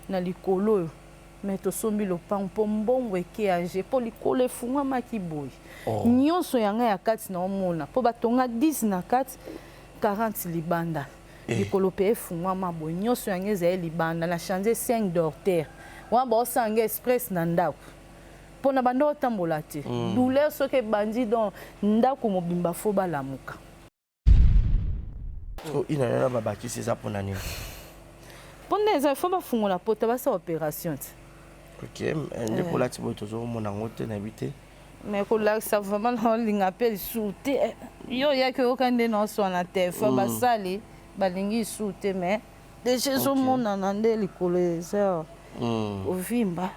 Na likolo oyo mais tosombi lopango mpo mbongo eke age mpo likolo efungwamaki boye oh. Nyonso ya ngai ya kati na omona mpo batonga 10 na kati, 40 libanda eh. Likolo mpe efungwama boye, nyonso yango ezali libanda. Na change 5 dorter wana, baosala ngai express na ndako mpo na banda otambola te. Douleur soki ebandi, donc ndako mobimba fo balamuka. So ina nana babakisi eza mpona nini? Mpo nde eza fo bafungola pota, basala opération te. Ok, nde kolati boye tozomona yango te, nayebi te. Mais kolakisa vraiment naolinga mpe lisusu te. Yo oyaki oyoka nde naoswana te, fo basali balingi lisusu te, mais déjà ezomonana nde likolo eza ovimba.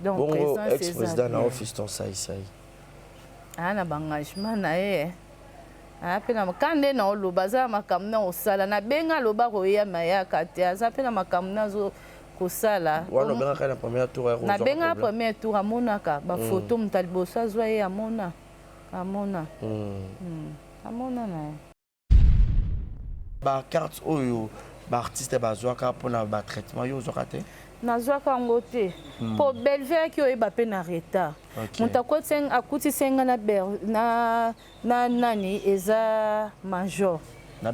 Donc bongo ex président na fiston saisai? Aya na baengagement na ye, aya mpe na ka nde na oloba, aza na makambo na kosala. Nabenga, aloba koyama yaka te, aza mpe na makambo na azo kosala. Wana obengaka na premier tour? Nabenga premier tour, amonaka bafoto, moto ya liboso azwa ye, amona, amona, amona na ye. Bacarte oyo baartiste bazwaka mpona batraitement, yo ozwaka te? Nazwaka yango te mpo Belve ayaki oyeba mpe na retard. Moto akutisi nga na nani, eza major na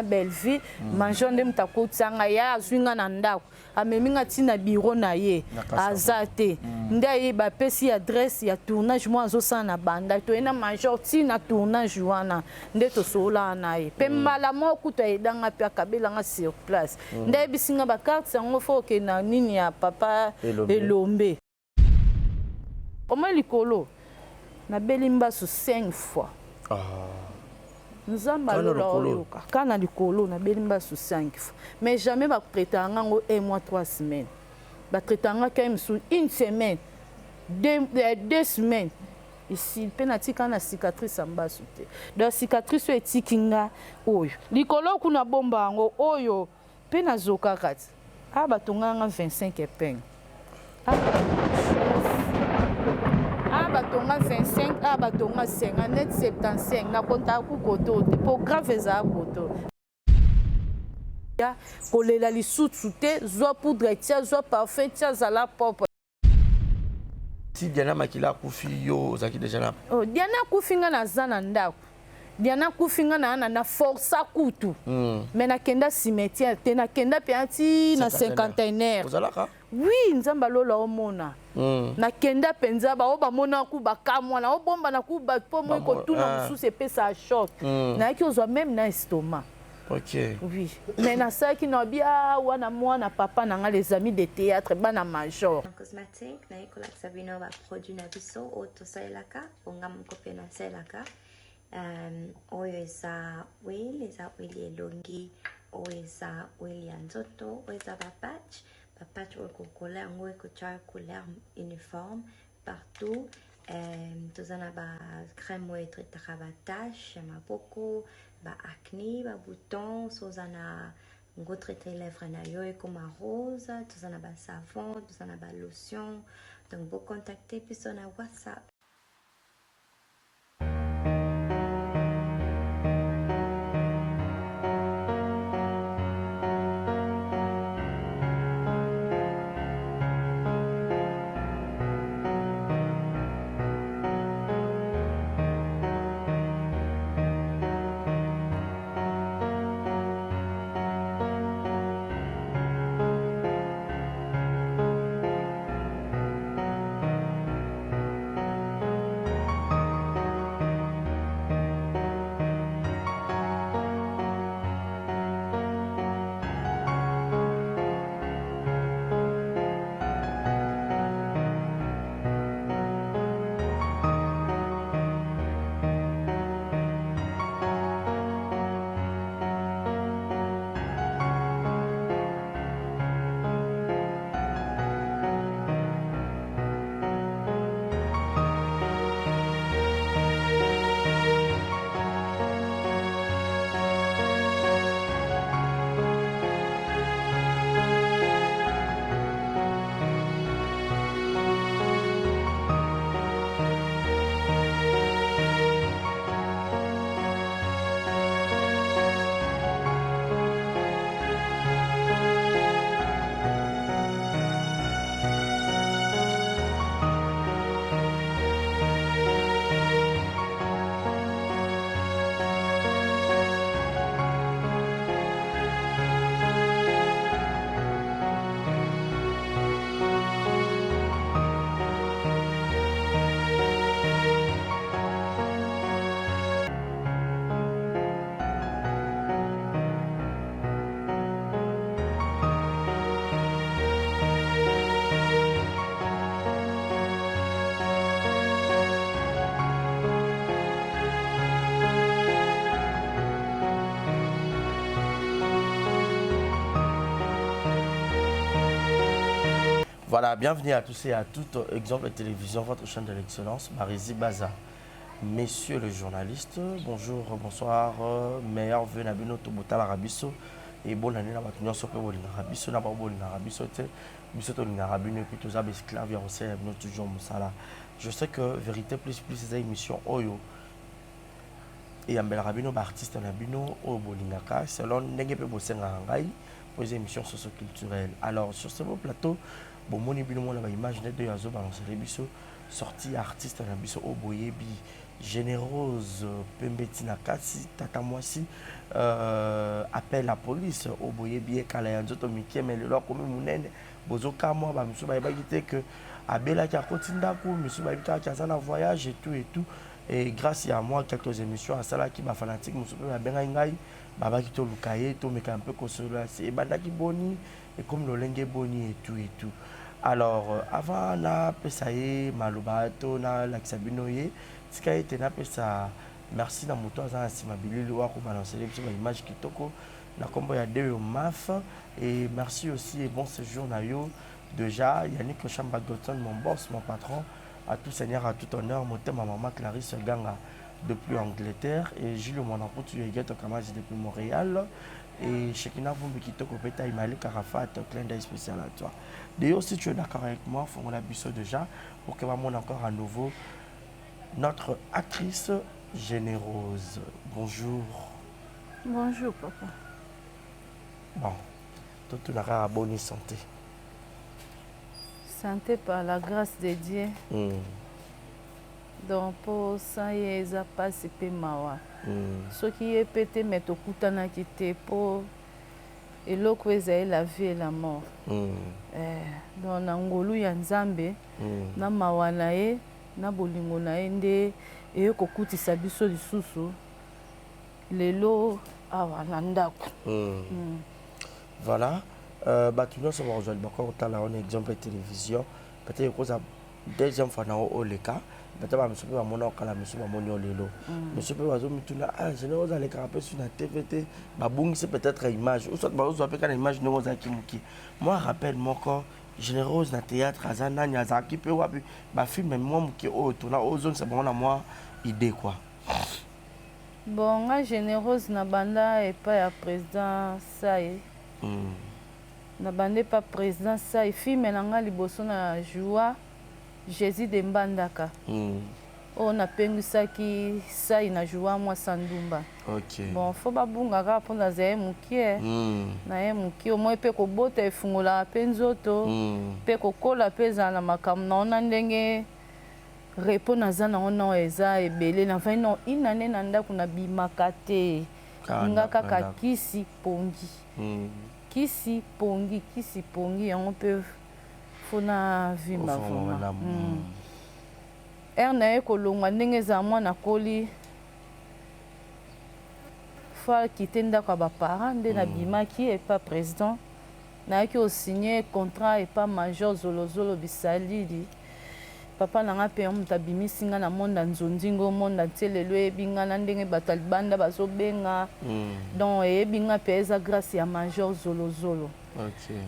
Bellevue. Major nde moto akotisa ngai, ye azwi nga na ndako, amemi nga ntina bureau na ye, aza te. Nde ayeba apesi adresse ya tournage moko azosala na banda. Toye na major ntina tournage wana, nde tosololaka na ye mpe mbala moko kutu ayedanga mpe akabelanga sur place. Nde ayebisi nga bacarte yango fo okende na nini ya papa Elombe. Omoi likolo nabeli mbasu 5 fois. Nzambe alola oyoka ka na likolo nabeli mbasu 5 fois, mais jamais batraitaka nga ngo un mois, 3 semaines. Batraitaka nga kai mosusu une semaine, 2 semaines esi mpe natika na cicatrice ya mbasu te. Donc cicatrice oyo etiki nga oyo likolo kuna, bomba yango oyo mpe nazokaka ti awa batongaka nga 25 épingle awa, batonga 25 awa, batonga 50 net 75. Nakontaka ku koto te mpo grave ezala koto ya kolela lisusu te. Zwa poudre tia, zwa parfum tia, zala propre. Si Diana Makila akufi, yo ozalaki déjà na? Oh, Diana akufi, nga naza na ndako. Diana akufi, nga na forsa kutu. Mais nakenda cimetière te, nakenda mpenza ti na cinquantenaire. Ozalaka? Oui, Nzambe alola omona. Nakenda mpenza, bao bamona ku bakamwa na obomba na ku bato mpo moi kotuna mosusu epesa choc. Nayaki ozwa même na estomac. Oui, mais nasalaki na bia wana mwana papa na nga, les amis de théâtre, bana major. Cosmétique, naye kolakisa bino baproduit na biso oyo tosalelaka, nga moko mpe nasalelaka. Oyo eza huile, eza huile elongi, oyo eza huile ya nzoto, oyo eza bapatch, bapatch oyo kokola yango ekotya couleur uniforme partout. Toza na bacrème oyo etraitaka batache ya maboko, baacné, babouton, so oza na ngo traite lèvre na yo ekoma rose. Toza na basavon, toza na balotion. Donc bocontacte biso na WhatsApp. Voilà, bienvenue à tous et à toutes. Exemple Télévision, votre chaîne de l'excellence, Marézi Baza. Messieurs les journalistes, bonjour, bonsoir, meilleurs vœux na bino tobotala biso et bonne année na bato nyonso mpe bolingaka biso na bao bolingaka biso te. Biso tolingaka bino et puis toza baesclave ya kosala bino toujours mosala. Je sais que Vérité Plus Plus eza émission oyo eyambelaka bino baartiste na bino oyo bolingaka selon ndenge mpe bosengaka ngai, po eza émission socioculturelle. Alors, sur ce beau plateau, bomoni bino mona baimage nde oyo azobalancele biso sortie ya artiste na biso oyo boyebi, Générose Pembe ntina kati tata mwasi, appel la police, oyo boyebi ye kala ya nzoto mike, me lelo akomi monene. Bozokamwa, bamisusu bayebaki te ke abelaki, akoti ndako, misusu bayebi kaka aza na voyage et tout et tout. Et grâce ya moi quelques émissions asalaki, bafanatique mosusu mpe babengaki ngai, babaki toluka ye, tomeka mpe kosolola ebandaki boni, ekomi lolenge boni et tout et tout. Alors, avant napesa ye maloba to nalakisa bino ye, tika ete napesa merci na moto aza na nsima bilili oyo akobalancele biso baimage kitoko na nkombo ya Deo Maf. Et merci aussi et bon séjour na yo déjà, Yannick Chamba Godson, mon boss, mon patron, à tout seigneur, à tout honneur, motema mama Clarisse Ganga depuis Angleterre et Jules Mwanakutu Yegeto Kamazi depuis Montréal et Shekina Vumbi Kitoko Peta Imali Karafat, clin d'œil spécial à toi. D'ailleurs, si tu es d'accord avec moi, fongola biso déjà pour que monde encore à nouveau notre actrice Générose. Bonjour. Bonjour, papa. Bon, tout à bonne santé. Santé, par la grâce de Dieu. Donc mpo sa ye eza mpasi mpe mawa. Soki ye mpe te, me tokutanaki te, mpo eloko ezali la vie et la mort. Donc na ngolu ya Nzambe, na mawa na ye, na bolingo na ye nde eye kokutisa biso lisusu lelo awa na ndako. Voilà, bato nyonso bakozwa libako kotala wana Exemple Télévision, peut-être ekozala deuxième fois na yo oleka, peut-être bamisu mpe bamona okala, misu bamoni yo lelo, misu mpe bazomituna: ah, Générose alekaka mpe su na TV te, babungisi peut-être image ou soit bazozwa mpe kaka na image ndenge ozalaki moke. Mwa rappel moko, Générose na théâtre aza nani, azalaki mpe wapi, bafilme mwa moke oyo tona ozongisa bango na mwa idée quoi. Bon, nga Générose na banda epai ya président Sai. Na banda epa président Sai, film na nga liboso na joua, Jésus de Mbandaka, oyo napengisaki Sai na joua mwasa ndumba. Bon, fo babunga kaka mpo nazala ye mokie. Na ye mokie omoi mpe kobota efungolaka mpe nzoto, mpe kokola mpe ezala na makambo na ona ndenge repos naza nango nao eza ebele. Navandi nao inane na ndako, nabimaka te. Kaka nga ndako na kaka ndako. Kisi pongi, kisi pongi, kisi pongi, yango mpe fona vimba. Ofongama vraiment. malamu. Ere na ye kolongwa ndenge ezala, mwana akoli, fo akite ndako ya baparent. Nde nabimaki epa président, nayaki osigne contrat epa major Zolozolo Bisalili, papa na nga mpe moto abimisi nga na monde ya nzondingo, monde entier lelo eyebi nga na ndenge bato ya libanda bazobenga. Donc eyebi nga mpe eza grâce ya major Zolozolo.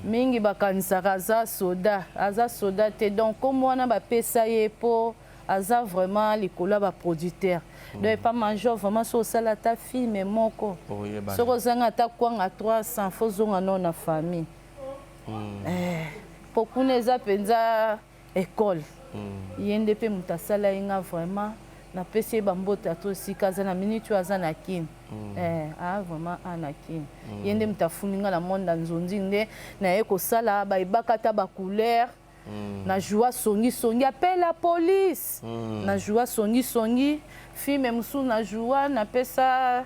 Mingi bakanisaka aza soda, aza soda te. Donc kombo wana bapesa ye mpo aza vraiment likolo ya baproducteur. Donc epa major vraiment, so osala ata film moko, Oyebana. soki ozanga ata kwanga 300, fo ozonga nao na famille. Po kuna eza mpenza école. Ye nde mpe moto asala ye nga vraiment, napesi ye bambote ato esika aza na minute oyo aza na Kini. Ah, vraiment a na Kini. Ye nde moto afuni nga na monde ya nzondi, nde naye kosala bayebaka ata bacouleur. Na joua songisongi, appel la police. Na joua songisongi, film mosusu na joua, napesa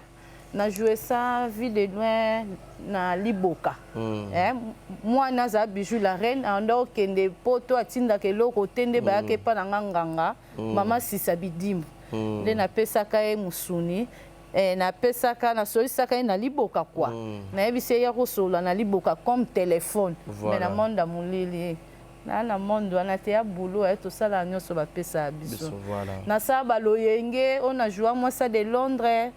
na joue sa vie de loin na liboka. Mwana azala Bijou la reine, anda okende poto, atindaka eloko te, nde bayaka epa na nga nganga, mama Sisa Bidimbu, nde napesaka ye mosuni. Napesaka, nasolisaka ye na liboka kwa. Nayebisi ye ya kosolola na liboka comme téléphone. Mais na monde ya molili, naa na monde wana te ya bulo aye, tosala nyonso bapesaka biso. Biso, voilà. Nasala baloyenge oyo na joua mwasa de Londres,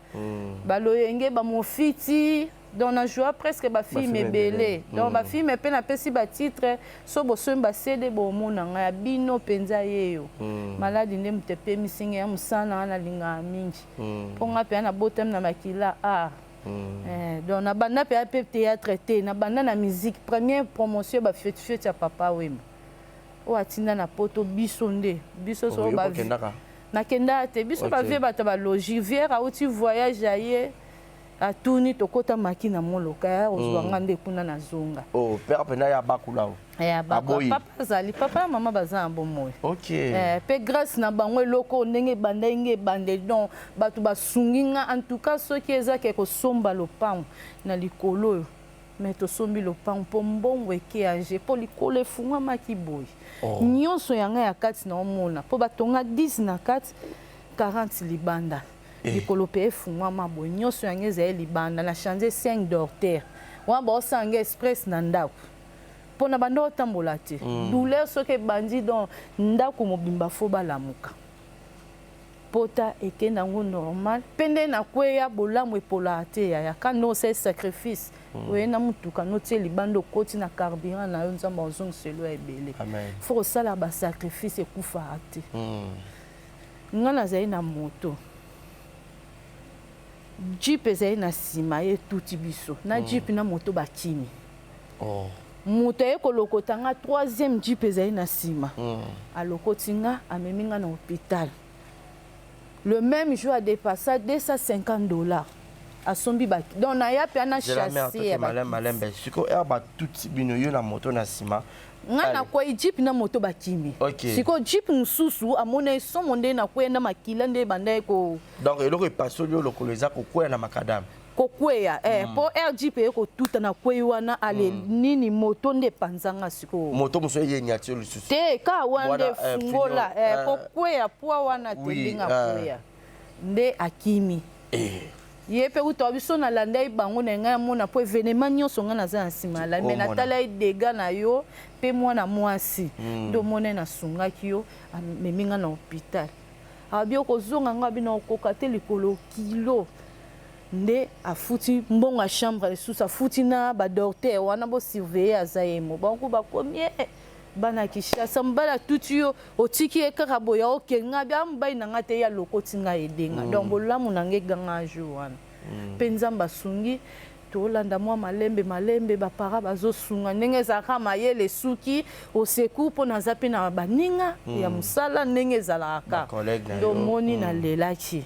baloyenge bamofiti. Donc na joua presque bafilme ebele. Donc bafilme mpe napesi batitre, so bosombi baCD, bomona ngai ya bino mpenza yeyo. Maladi nde moto epemisi ngai ya mosala na ngai, nalingaka mingi, mpo ngai mpenza nabotami na makila art. Donc nabanda mpenza mpe théâtre te, nabanda na musique. Première promotion bafeti-feti ya Papa Wemba oyo atinda na Poto, biso nde biso so. Nakendaka te, biso bavie bato ya balogi viere auti voyage ya ye, atuni tokɔta maki na moloka ya kozwa nga nde kuna nazonga. Oh, père mpena ya bakula. Papa azali, papa na mama baza na bomoi. Mpe grâce na bango, eloko ndenge ebandaki nge ebandeli. Donc bato basungi nga. En tout cas, soki ezaki kosomba lopango na likolo oyo, me tosombi lopango mpo mbongo eke age, mpo likolo efungwamaki boye. Nyonso yanga ya kati na omona, mpo batonga 10 na kati, 40 libanda. Likolo mpe efungwama boye, nyonso yango ezali libanda. Na change 5 dortoir wana, baosala nga express na ndako mpo na banda otambola te. Douleur soki ebandi, donc ndako mobimba fo balamuka. Pota ekende yango normal mpe nde nakweya, bolamu epolaka te yaya. Ka nde osali sacrifice, oye na motuka notie libanda, okoti na carburant na yo, Nzambe azongiselo ya ebele. Fo kosala basacrifice, ekufaka te. Nga nazali na moto, jeep ezali na nsima, ye etuti biso na jeep na moto, bakimi. Moto aye kolokota nga, troisième jeep ezali na nsima. Alokoti nga, amemi nga na hôpital. Le même jour adépassa 250 $ asombi ba, donc naya mpe ana chassis ya. Malembe. Sikoyo ere batuti bino, yo na moto na nsima? Nga nakwei, jeep na moto bakimi. Sikoyo jeep mosusu amona esomo nde nakwei na makila nde ebanda ye ko. Donc eloko epasoli yo lokolo eza kokwea na macadam? Kokweya, mpo air jeep eye kotuta na kwei wana ale nini, moto nde epanzanga sikoyo. Moto mosusu eyeni ati yo lisusu? Te, ka wana nde fungola kokweya pwa wana te. Ndenge akweya nde akimi. Ye mpe kuta biso nalanda ye bango na ngai amona, mpo événement nyonso ngai naza na nsima alai me natala ye dega na yo mpe mwana mwasi nde omona ye, nasungaki yo, amemi ngai na hôpital. Abi okozonga, ngai abi na okoka te, likolo kilo nde afuti mbongo ya chambre lisusu, afuti na badocteur wana bosurveille aza ye mo bango bakomi bana ya Kinshasa. Mobali atuti yo, otiki ye kaka boye, okenga bia mobali na nga te, ye alokoti ngai edenga. Donc bolamu na ngai eganga jour wana mpe Nzambe asungi. Tolanda mwa malembe malembe, bapara bazosunga ndenge ezalaka, mayele esuki au secours, mpo naza mpe na baninga ya mosala ndenge ezalaka kaka. Nde omoni nalelaki,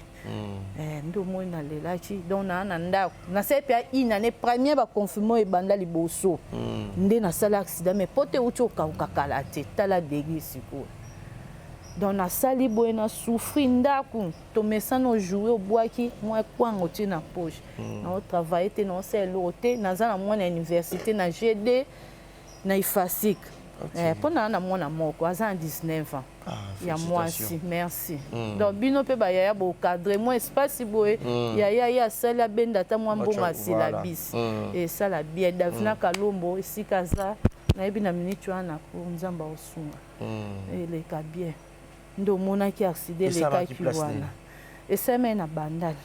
nde omoni nalelaki. Donc naa na ndako, nasali mpe une année. Premier baconfinement ebanda liboso nde nasali accident, mais po te euti okauka kala te. Tala degi sikoyo. Donc nasali boye, na souffri ndako, tomesana ojoue, obwaki mwa kwanga, otie na poche. Naotravaille te, naosala eloko te. Naza na mwana ya université na GD na IFASIC, mpo naa na mwana moko aza na 19 ans ya mwasi. Merci. Donc bino mpe bayaya, bocadre mwa espace boye. Yaya ye asali, abenda ata mwa mbongo asila bisi, esala bien. Davina Kalombo esika aza, nayebi na minute wana po Nzambe aosunga, eleka bien. Nde omonaki accident elekaki wana, esalemi na Bandali.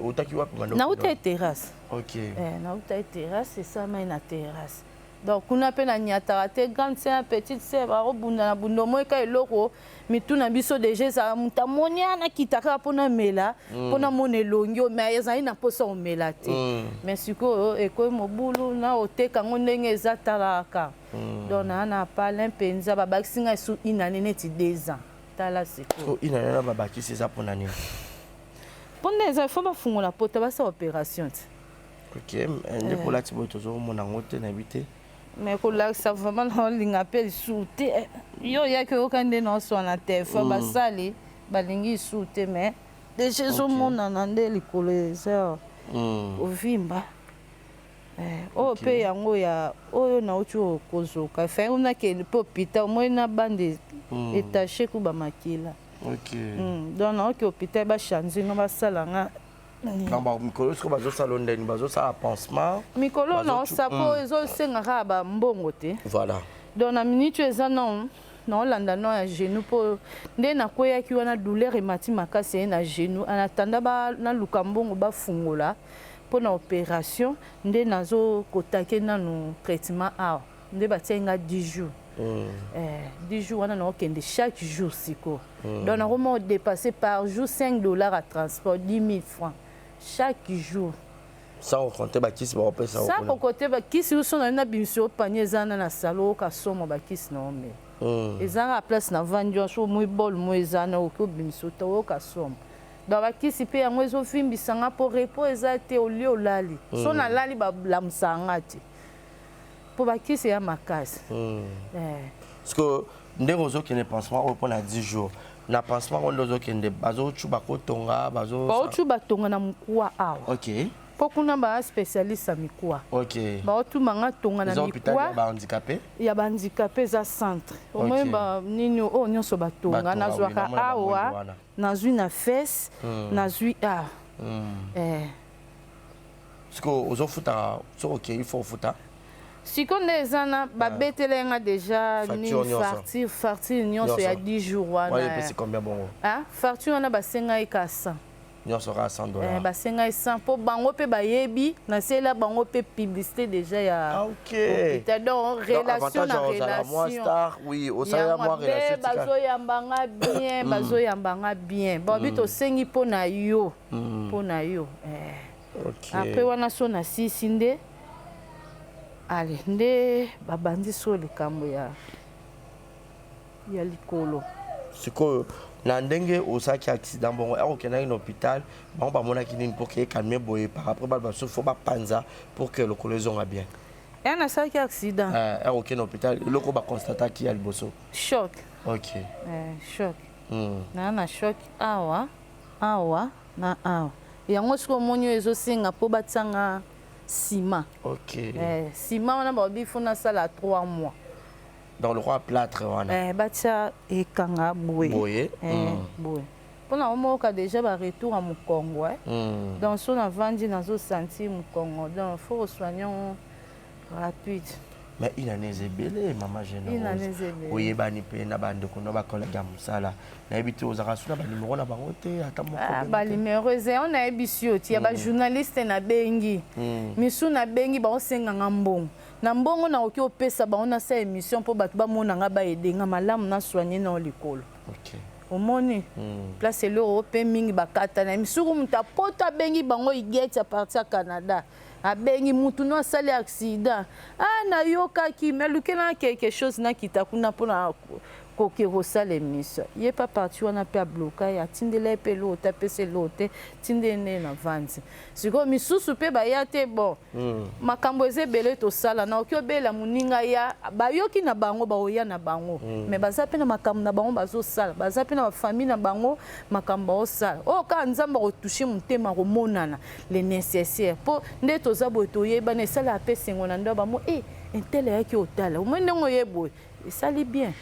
Outaki wapi? Nauta ye terrasse. Nauta ye terrasse, esalamaki na terrasse. Donc kuna mpe nanyataka te, grande sœur, petite sœur bakobunda na bunda. Omoyeka eloko mitu na biso déjà ezala moto amoni anakita kaka mpona mela, mpona mona elongi oyo, mais ezali na mposa komela te. Mais sikoyo ekoyi mobulu na oteka yango ndenge eza, talaka. Donc naa na palin mpenza, babakisi ngai su inane neti 2 ans. Tala sikoyo. Inane na babakisi eza mpona nini? Mpo nde eza fo bafungola pota, basala opération te. Ok, nde kolati boye, tozomona yango te, nayebi te. Mais kolakisa vraiment naolinga mpe lisusu te. Yo oyaki, oyoka nde naoswana te, fo basali balingi lisusu te, mais déjà ezomonana nde likolo eza ovimba. Oyo mpe yango ya oyo nauti kozoka, efai nakende mpe hôpital, omoi na bande etache ku bamakila. Donc naoki hôpital, bachange nga, basala nga. Donc mikolo sikoyo bazosala ndeni, bazosala pansement? Mikolo naosala mpo ezosenga kaka bambongo te. Voilà. Donc na minute oyo eza nano naolanda no ya genou, mpo nde nakweyaki wana, douleur emati makasi ye na genou. En attendant naluka mbongo bafungola. Mpo na opération nde nazokotake nanu traitement awa, nde batiaki nga 10 jours. 10 jours wana naokende chaque jour sikoyo. Donc nakoma odépasse par jour 5 $ à transport, 10 000 francs chaque jour. Sans compter bakisi bakopesa. Sans kokote bakisi uso na na bimisi opanie eza na salo, oyoka somo, bakisi na omela. Eza kaka place navandi wana, so omoi bol mo eza na okoki obimisa ota, oyoka somo. Donc bakisi mpe yango ezovimbisanga mpo repos eza te. Olie, olali, so nalali, balamusaka nga te mpo bakisi ya makasi. Parce que ndenge ozokende pansement oyo mpona 10 jours, na pansement oyo nde ozokende, bazocuba kotonga bazo Baotu batonga na mokuwa awa. Mpo kuna baa spécialiste ya mikuwa. Baotumanga tonga na Eza hôpital mikuwa ya bahandicapé? Ya bahandicapé, eza centre omoi. Nini oyo nyonso batonga. Batonga, oui, Nazwaka namona awa. bamwindu wana. Nazwi na fesse, nazwi awa. Parce que ozofuta, soki okei, faut ofuta. Sikoyo nde eza na babetela nga déjà Facture nini nyonso. Facture nyonso ya 10 jours Wana wana. Epesi combien bongo? Ah, facture wana basengai ka 100. Nyonso kaka 100 dollars? Basengai 100 mpo bango mpe bayebi nasalela bango mpe publicité déjà ya Ah, ok. hôpital. Donc relation na Ozala mwa relation. star, oui, osalela mwa relation tika. Bazoyambanga bien, bazoyambanga bien. Babi tosengi mpo na yo, mpo na yo. Après wana so nasisi nde ale nde babandi so likambo ya likolo. Sikoyo na ndenge osalaki accident bongo, ere okendaki na hôpital, bango bamonaki nini pour que ekalme boye? Par après bato basusu faut bapanza pour que lokolo ezonga bien. Ere nasalaki accident? Ere okende na hôpital, eloko baconstataki ya liboso? Choc. Choc. Naa na choc awa, awa na awa. Yango soki omoni oyo ezosenga mpo batianga nsima. Nsima wana balobi faut nasala 3 mois. Donc lokwa plâtre wana? Batia ekanga boye. Boye. Boye mpona omoyoka déjà baretour ya mokongo. Donc so navandi, nazosentir mokongo, donc faut kosoigne yango rapide. Mais une année eza ebele, mama. Une année eza Généreuse, ebele. Oyebani mpe na bandeko na bacollègue ya mosala, nayebi te ozalaka su na banimero na bango te, ata moko Ah, obenga te? Banimero eza yango, nayebisi yo ti ya bajournaliste nabengi, misu nabengi, baosenganga mbongo. Na mbongo nakoki opesa bango, nasala émission mpo bato bamonanga, bayedenga malamu, nasoigne nao likolo. Omoni place eloko mpe mingi bakata na misuku, moto apoto abengi bango igeti à partir ya Canada, abengi mutu no asali accident. Ah, nayokaki me aluki na quelque chose, nakita kuna mpona koke kosala émission. Ye pa parti wana mpe abloka ye, atindela ye mpe eloko te, apesa eloko te, tinde nde na vandi. Sikoyo misusu mpe baya te. Bon, makambo eza ebele tosala, nakoki obela moninga ya bayoki na bango, baoya na bango, mais baza mpe na makambo na bango bazosala, baza mpe na bafamille na bango, makambo baosala oyo kaka Nzambe akotouche motema, komonana le nécessaire. Mpo nde toza boye, toyebana, esalaka mpe esengo na ndo bamo e intele ayaki otala omoi ndenge oye boye, esali bien.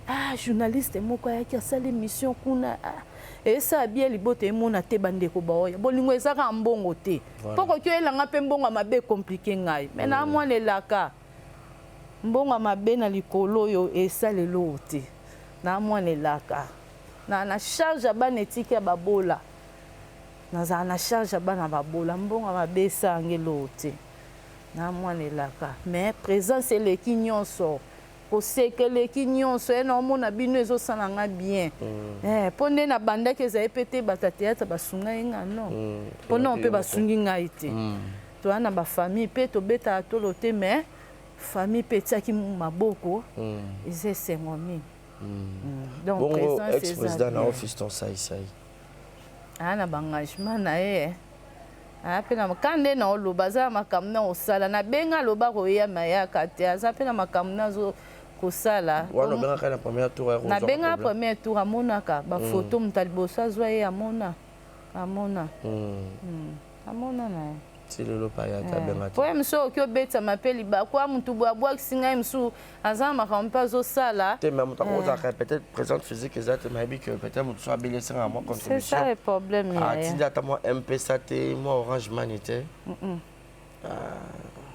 Ah, journaliste moko ayaki asali mission kuna. Ah, esala bien, libota emona te, bandeko baoya. Bolingo eza kaka mbongo te, mpo koki oyelanga mpe mbongo ya mabe, compliqué ngai. Me na mwana elaka mbongo ya mabe na likolo oyo esala eloko te. Na mwana elaka na charge ya bana etiki ya babola, nazala na charge ya bana babola, mbongo ya mabe esalanga eloko te. Na mwana elaka, mais présence eleki nyonso, koseka eleki nyonso. Ye na omona bino ezosala nga bien. Mpo nde nabandaki ezali mpe te bato ya théâtre basunga ye nga, non, mpo non mpe basungi ngai te. Toza na bafamille mpe tobetaka tolo te, mais famille mpe etiaki maboko, eza esengo mingi. Donc Bongo présence ex président eza na Fiston Saisai? Aya na baengagement na ye, aya mpe na ka nde na oloba, aza na makambo na kosala. Nabenga, aloba koyama, yaka te, aza mpe na makambo na azo kosala. Wana obengaka na premier tour ya kozwa Nabenga problème. Premier tour, amonaka bafoto, moto ya liboso azwa ye, amona, amona. Amona na ye. Ti lelo pa ya te, abenga te. Po ye mosusu okoki obetama mpe libaku a motu boye abwakisi ngai, mosusu aza na makambo mpe azosala. Te, mais moto akozalaka peut-être présente physique eza te, nayebi que peut-être moto so abeli, esengaka mwa C'est contribution. ça le problème ya ye. Atindi ata mwa M-Pesa te, mwa Orange Money te?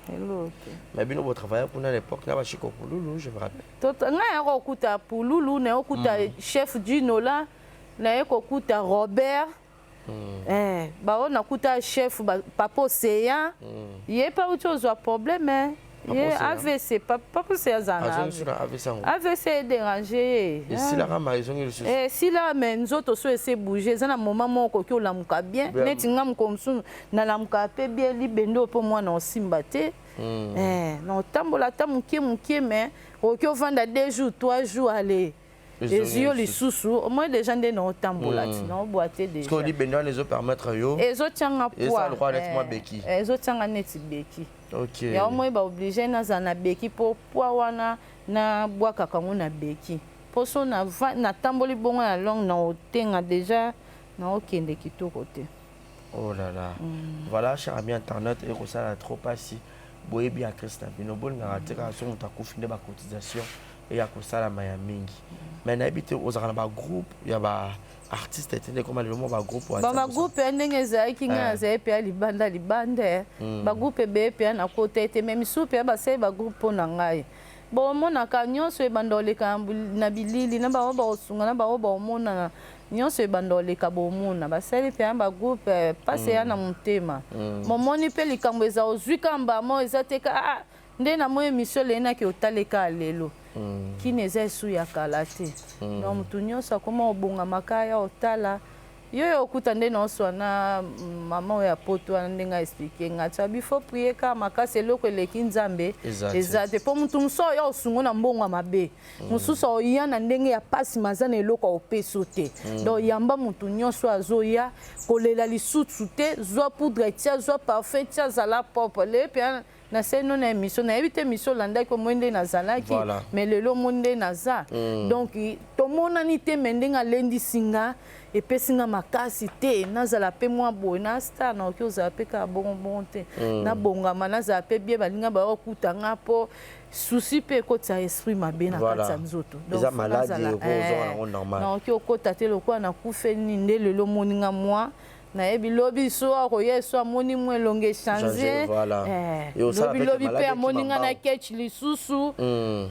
Eloko te. Mais bino botravailla kuna à l'époque na bashiko Pululu, je me rappelle. Ngai ya kokuta Pululu, naye kokuta chef Dinola, naye kokuta Robert. Eh, baoyo nakuta chef papa Océan, ye mpe auti ozwa problème eh. Ye AVC, papa Océan azala na AVC edérange ye. Esilaka ma ezongi lisusu? Esila, mais nzoto so ese bouge, eza na moment moko okoki olamuka bien. Neti nga mokolo mosusu nalamuka mpe bien, libende oyo mpo mwana osimba te, na otambola ata mokie mokie, mais okoki ovanda 2 jours, 3 jours, ale ezwi yo lisusu. Omoi déjà nde naotambola ti naobwa te. Déjà libende wana ezopermettre yo? Ezotianga poids, ezotianga neti beki. Yango moi baoblige nazala na beki mpo poids wana nabwakaka yango na beki, mpo so natamboli bongo na longue na otenga déjà, naokende kitoko te. Oh là là. Voilà, cher ami internet, ekosala trop pasi. Boyebi actrice na bino bolingaka te kaka so moto akufi nde bacotisation eya kosalama ya mingi. Mais nayebi te, ozalaka na bagroupe ya baartiste te nde ekoma lelo mwa bagroupe? Bagroupe ya ndenge ezalaki, ngai nazali mpe ya libanda libanda, bagroupe ebele mpe ya nakota ete, mais misusu mpe ya basali bagroupe mpo na ngai. Bomonaka nyonso ebanda koleka na bilili na bango, bakosunga na bango, baomonana nyonso ebanda koleka, bomona basali mpe ya bagroupe. Mpasi eya na motema, momoni mpe likambo eza ozwi kamba mo eza te ka nde na moi émission leyenaki otaleka lelo. Kini eza esu ya kala te. Donc motu nyonso akoma obongamaka ya otala yo yo okuta nde naoswa na mama oyo ya poto wana, ndenge aexpliquer nga tia bifo prier kaka makasi. Eloko eleki Nzambe eza te, mpo motu mosusu oyo osungo na mbongo ya mabe, mosusu oya na ndenge ya pasi, maza na eloko aopeso te. Donc yamba motu nyonso azoya, kolela lisusu te. Zwa poudre tia, zwa parfum tia, zala propre. Lelo mpe nasali no na émission, nayebi te émission olandaki, omoi nde nazalaki, mais lelo omoi nde naza. Donc tomonani te, mais ndenge alendisi nga, epesi nga makasi te nazala mpe mwa boye na star. Nakoki ozala mpe kaka bongo bongo te, nabongama, nazala mpe bien. Balinga bakokuta nga mpo souci mpe ekotisa esprit mabe na kati ya nzoto. Nakoki okota te lokola nakufeli nde lelo omoni nga mwa nayebi lobi so akoya so amoni mwa elongo echange, lobi lobi mpe amoni nga na ketch lisusu,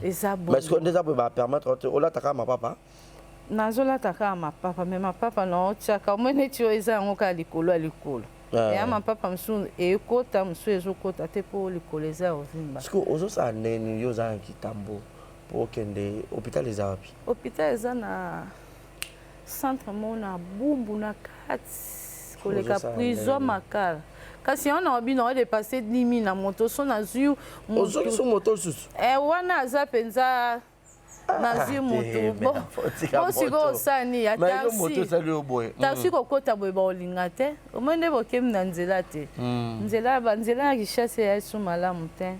eza bon. Nde eza boye, bapermettre te olataka mapapa? Nazolata kaka mapapa, mais mapapa naotiaka omoi neti oyo eza yango kaka likolo ya likolo eya. Mapapa mosusu ekota, mosusu ezokota te mpo likolo eza ya kovimba. Siko ozosala ndeni? Yo oza na kitambo, mpo okende hôpital eza wapi? Hôpital eza na centre moko na Bumbu, na kati koleka prison Makala. Kasi yango na bino odépasse 10 000 na moto so nazwi. Ozongisi moto lisusu? Wana aza mpenza nazwi motu bo sikoyo osani ya taxi, taxi kokota boye baolinga te. Omoi nde bokemi na nzela te, nzela banzela ya Kinshasa eya esu malamu te.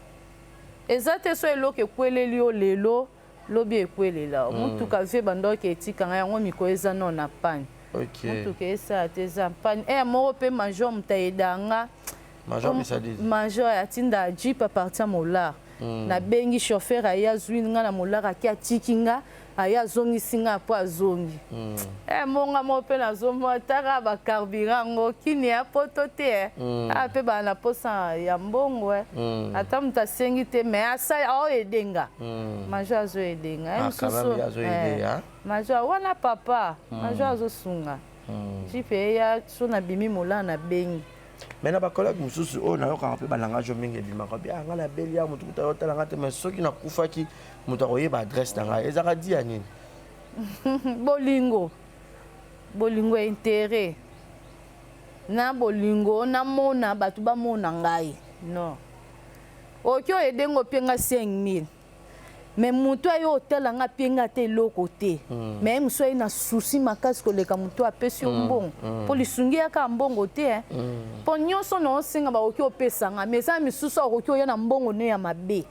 Eza te so eloko ekweleli yo lelo, lobi ekwelela motuka vie bandoki etikanga yango. Mikolo eza nano na panne, motuka esala te, eza panne eya moko mpe major moto ayedanga. Major atinda jeep à partir Molar. Nabengi chauffeur, aye azwi nga na Molar, ake atiki nga, aye azongisi nga mpo azongi. Monga moko mpe nazomona taka bacarburant yango kini ya poto te, aa mpe bala na posa ya mbongo, ata moto asengi te, mais asali aoyede nga. Major azoyede nga mosusu, major wana, papa major azosunga jeep eya so nabimi Molar, nabengi. Mais na bacollègue mosusu oyo nayokaka mpe balangage mingi ebimaka bi ngai nabeli ya motu kuta yotala nga te, mais soki nakufaki moto akoyeba adresse na ngai, ezalaka di ya nini? Bolingo, bolingo ya intérêt na bolingo namona bato bamona ngai. Non, okoki oyo edengo opie nga 5000, mais moto ayo otala nga apie nga te eloko te. Mais mosu aye na souci makasi koleka moto apesi yo mbongo, mpo lisungi yaka mbongo te, mpo nyonso na osenga bakoki opesa nga. Mais eza misusu akoki oya na mbongo ne ya mabe,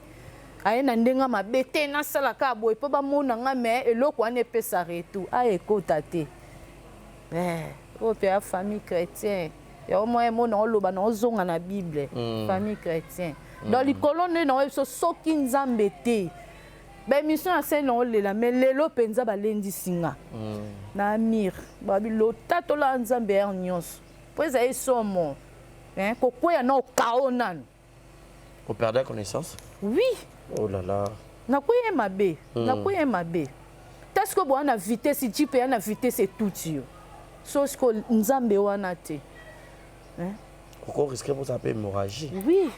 aye na ndenge mabe te, nasala kaka boye mpo bamona nga, mais eloko wana epesa retour aya ekota te. Oyo mpe ya famille chrétien yango mwa emona oloba na ozonga na Bible. Famille chrétien, donc likolo nde na oyebi so soki Nzambe te. Baémission ya sene olela, mais lelo mpenza balendisi nga na amire babi lotatola Nzambe ya nyonso, mpo ezali somo kokweya na okao nanu. Operdre connaissance? Oui. Oh là là. Nakweye mabe, nakweye mabe ta sikoyo boya na vitesse, jeep eya na vitesse, etuti yo. So sikoyo Nzambe wana te, hein? Oko risquer kozala mpe hémorragie. Oui,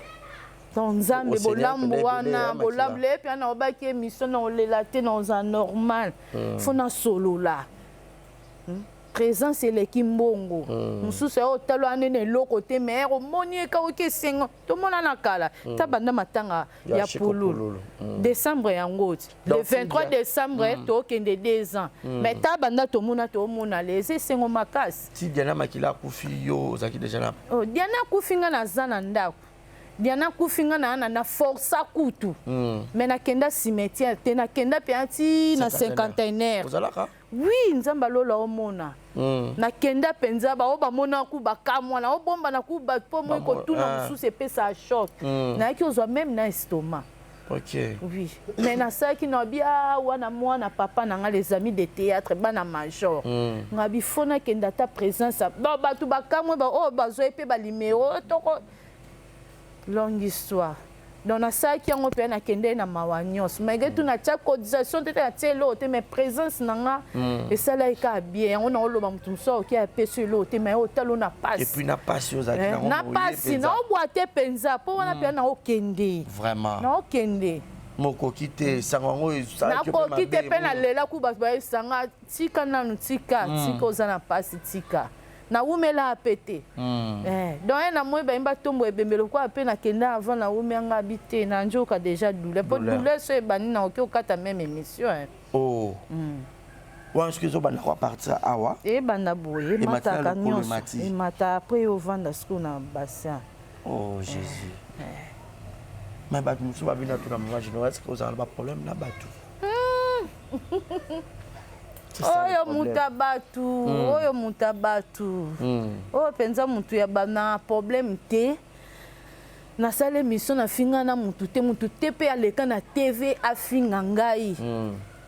donc Nzambe bolambu wana, bolambu leye mpe na obaki émission na olela te, na oza normal. Fo nasolola. Présence eleki mbongo. Mosusu ayo otala wana na eloko te, mais omoni eka oki esengo. Tomona na kala ta banda matanga ya Pululu, décembre yango ti le 23 décembre tokende 2 ans, mais ta banda tomona, tomona le eza esengo makasi. Ti Diana Makila akufi, yo ozalaki déjà na Oh, Diana akufi, nga naza na ndako. Diana akufi, nga na forsa kutu, mais nakenda cimetière te, nakenda mpenza ti na cinquantenaire. Ozalaka? Oui, Nzambe alola omona. Nakenda mpenza, bao bamona ku bakamwa na obombana ku bato mpo moi kotuna mosusu epesa choc. Nayaki ozwa même na estomac. Oui, mais nasalaki na bia wana mwana papa na nga, les amis de théâtre, bana major, nga bifo nakenda ata présence. Ba bato bakamwe, oyo bazwa ye mpe banuméro toko, longue histoire. Donc nasalaki yango mpe nakende na mawa nyonso, malgré tout natia cotisation te, te natia eloko te, mais présence na nga esalaki kaka bien. Yango naoloba, moto mosusu aoki apesi eloko te, mais otala na pasi. Et puis na pasi ozalaki nango. Na pasi naobwa te mpenza, mpo wana mpenza naokende. Vraiment. Naokende. Mokoki te, sango yango. Nakoki te mpe nalela ku bato bayebisanga: "Tika nanu, tika, tika, oza na pasi, tika." Nawumela mpe te. Donc ye na moi bayimba ntombo ebembe lokola mpe nakenda avant nawumi anga abi te, na nzoka déjà douleur, mpo douleur so ebandi nakoki okata même émission. Oh. Wana soki ezobanda ko partir awa? Ebanda boye, emataka nyonso, emata, après ovanda sikoyo na bassin. Oh Jésus! Mais bato mosusu babina tuna: "Mama Général, est-ce que ozala na baproblème na bato?" Oyo moto ya bato, oyo moto ya bato, oyo mpenza motu ya na problème te. Nasala émission, nafinga na motu te, motu te mpe aleka na TV afinga ngai.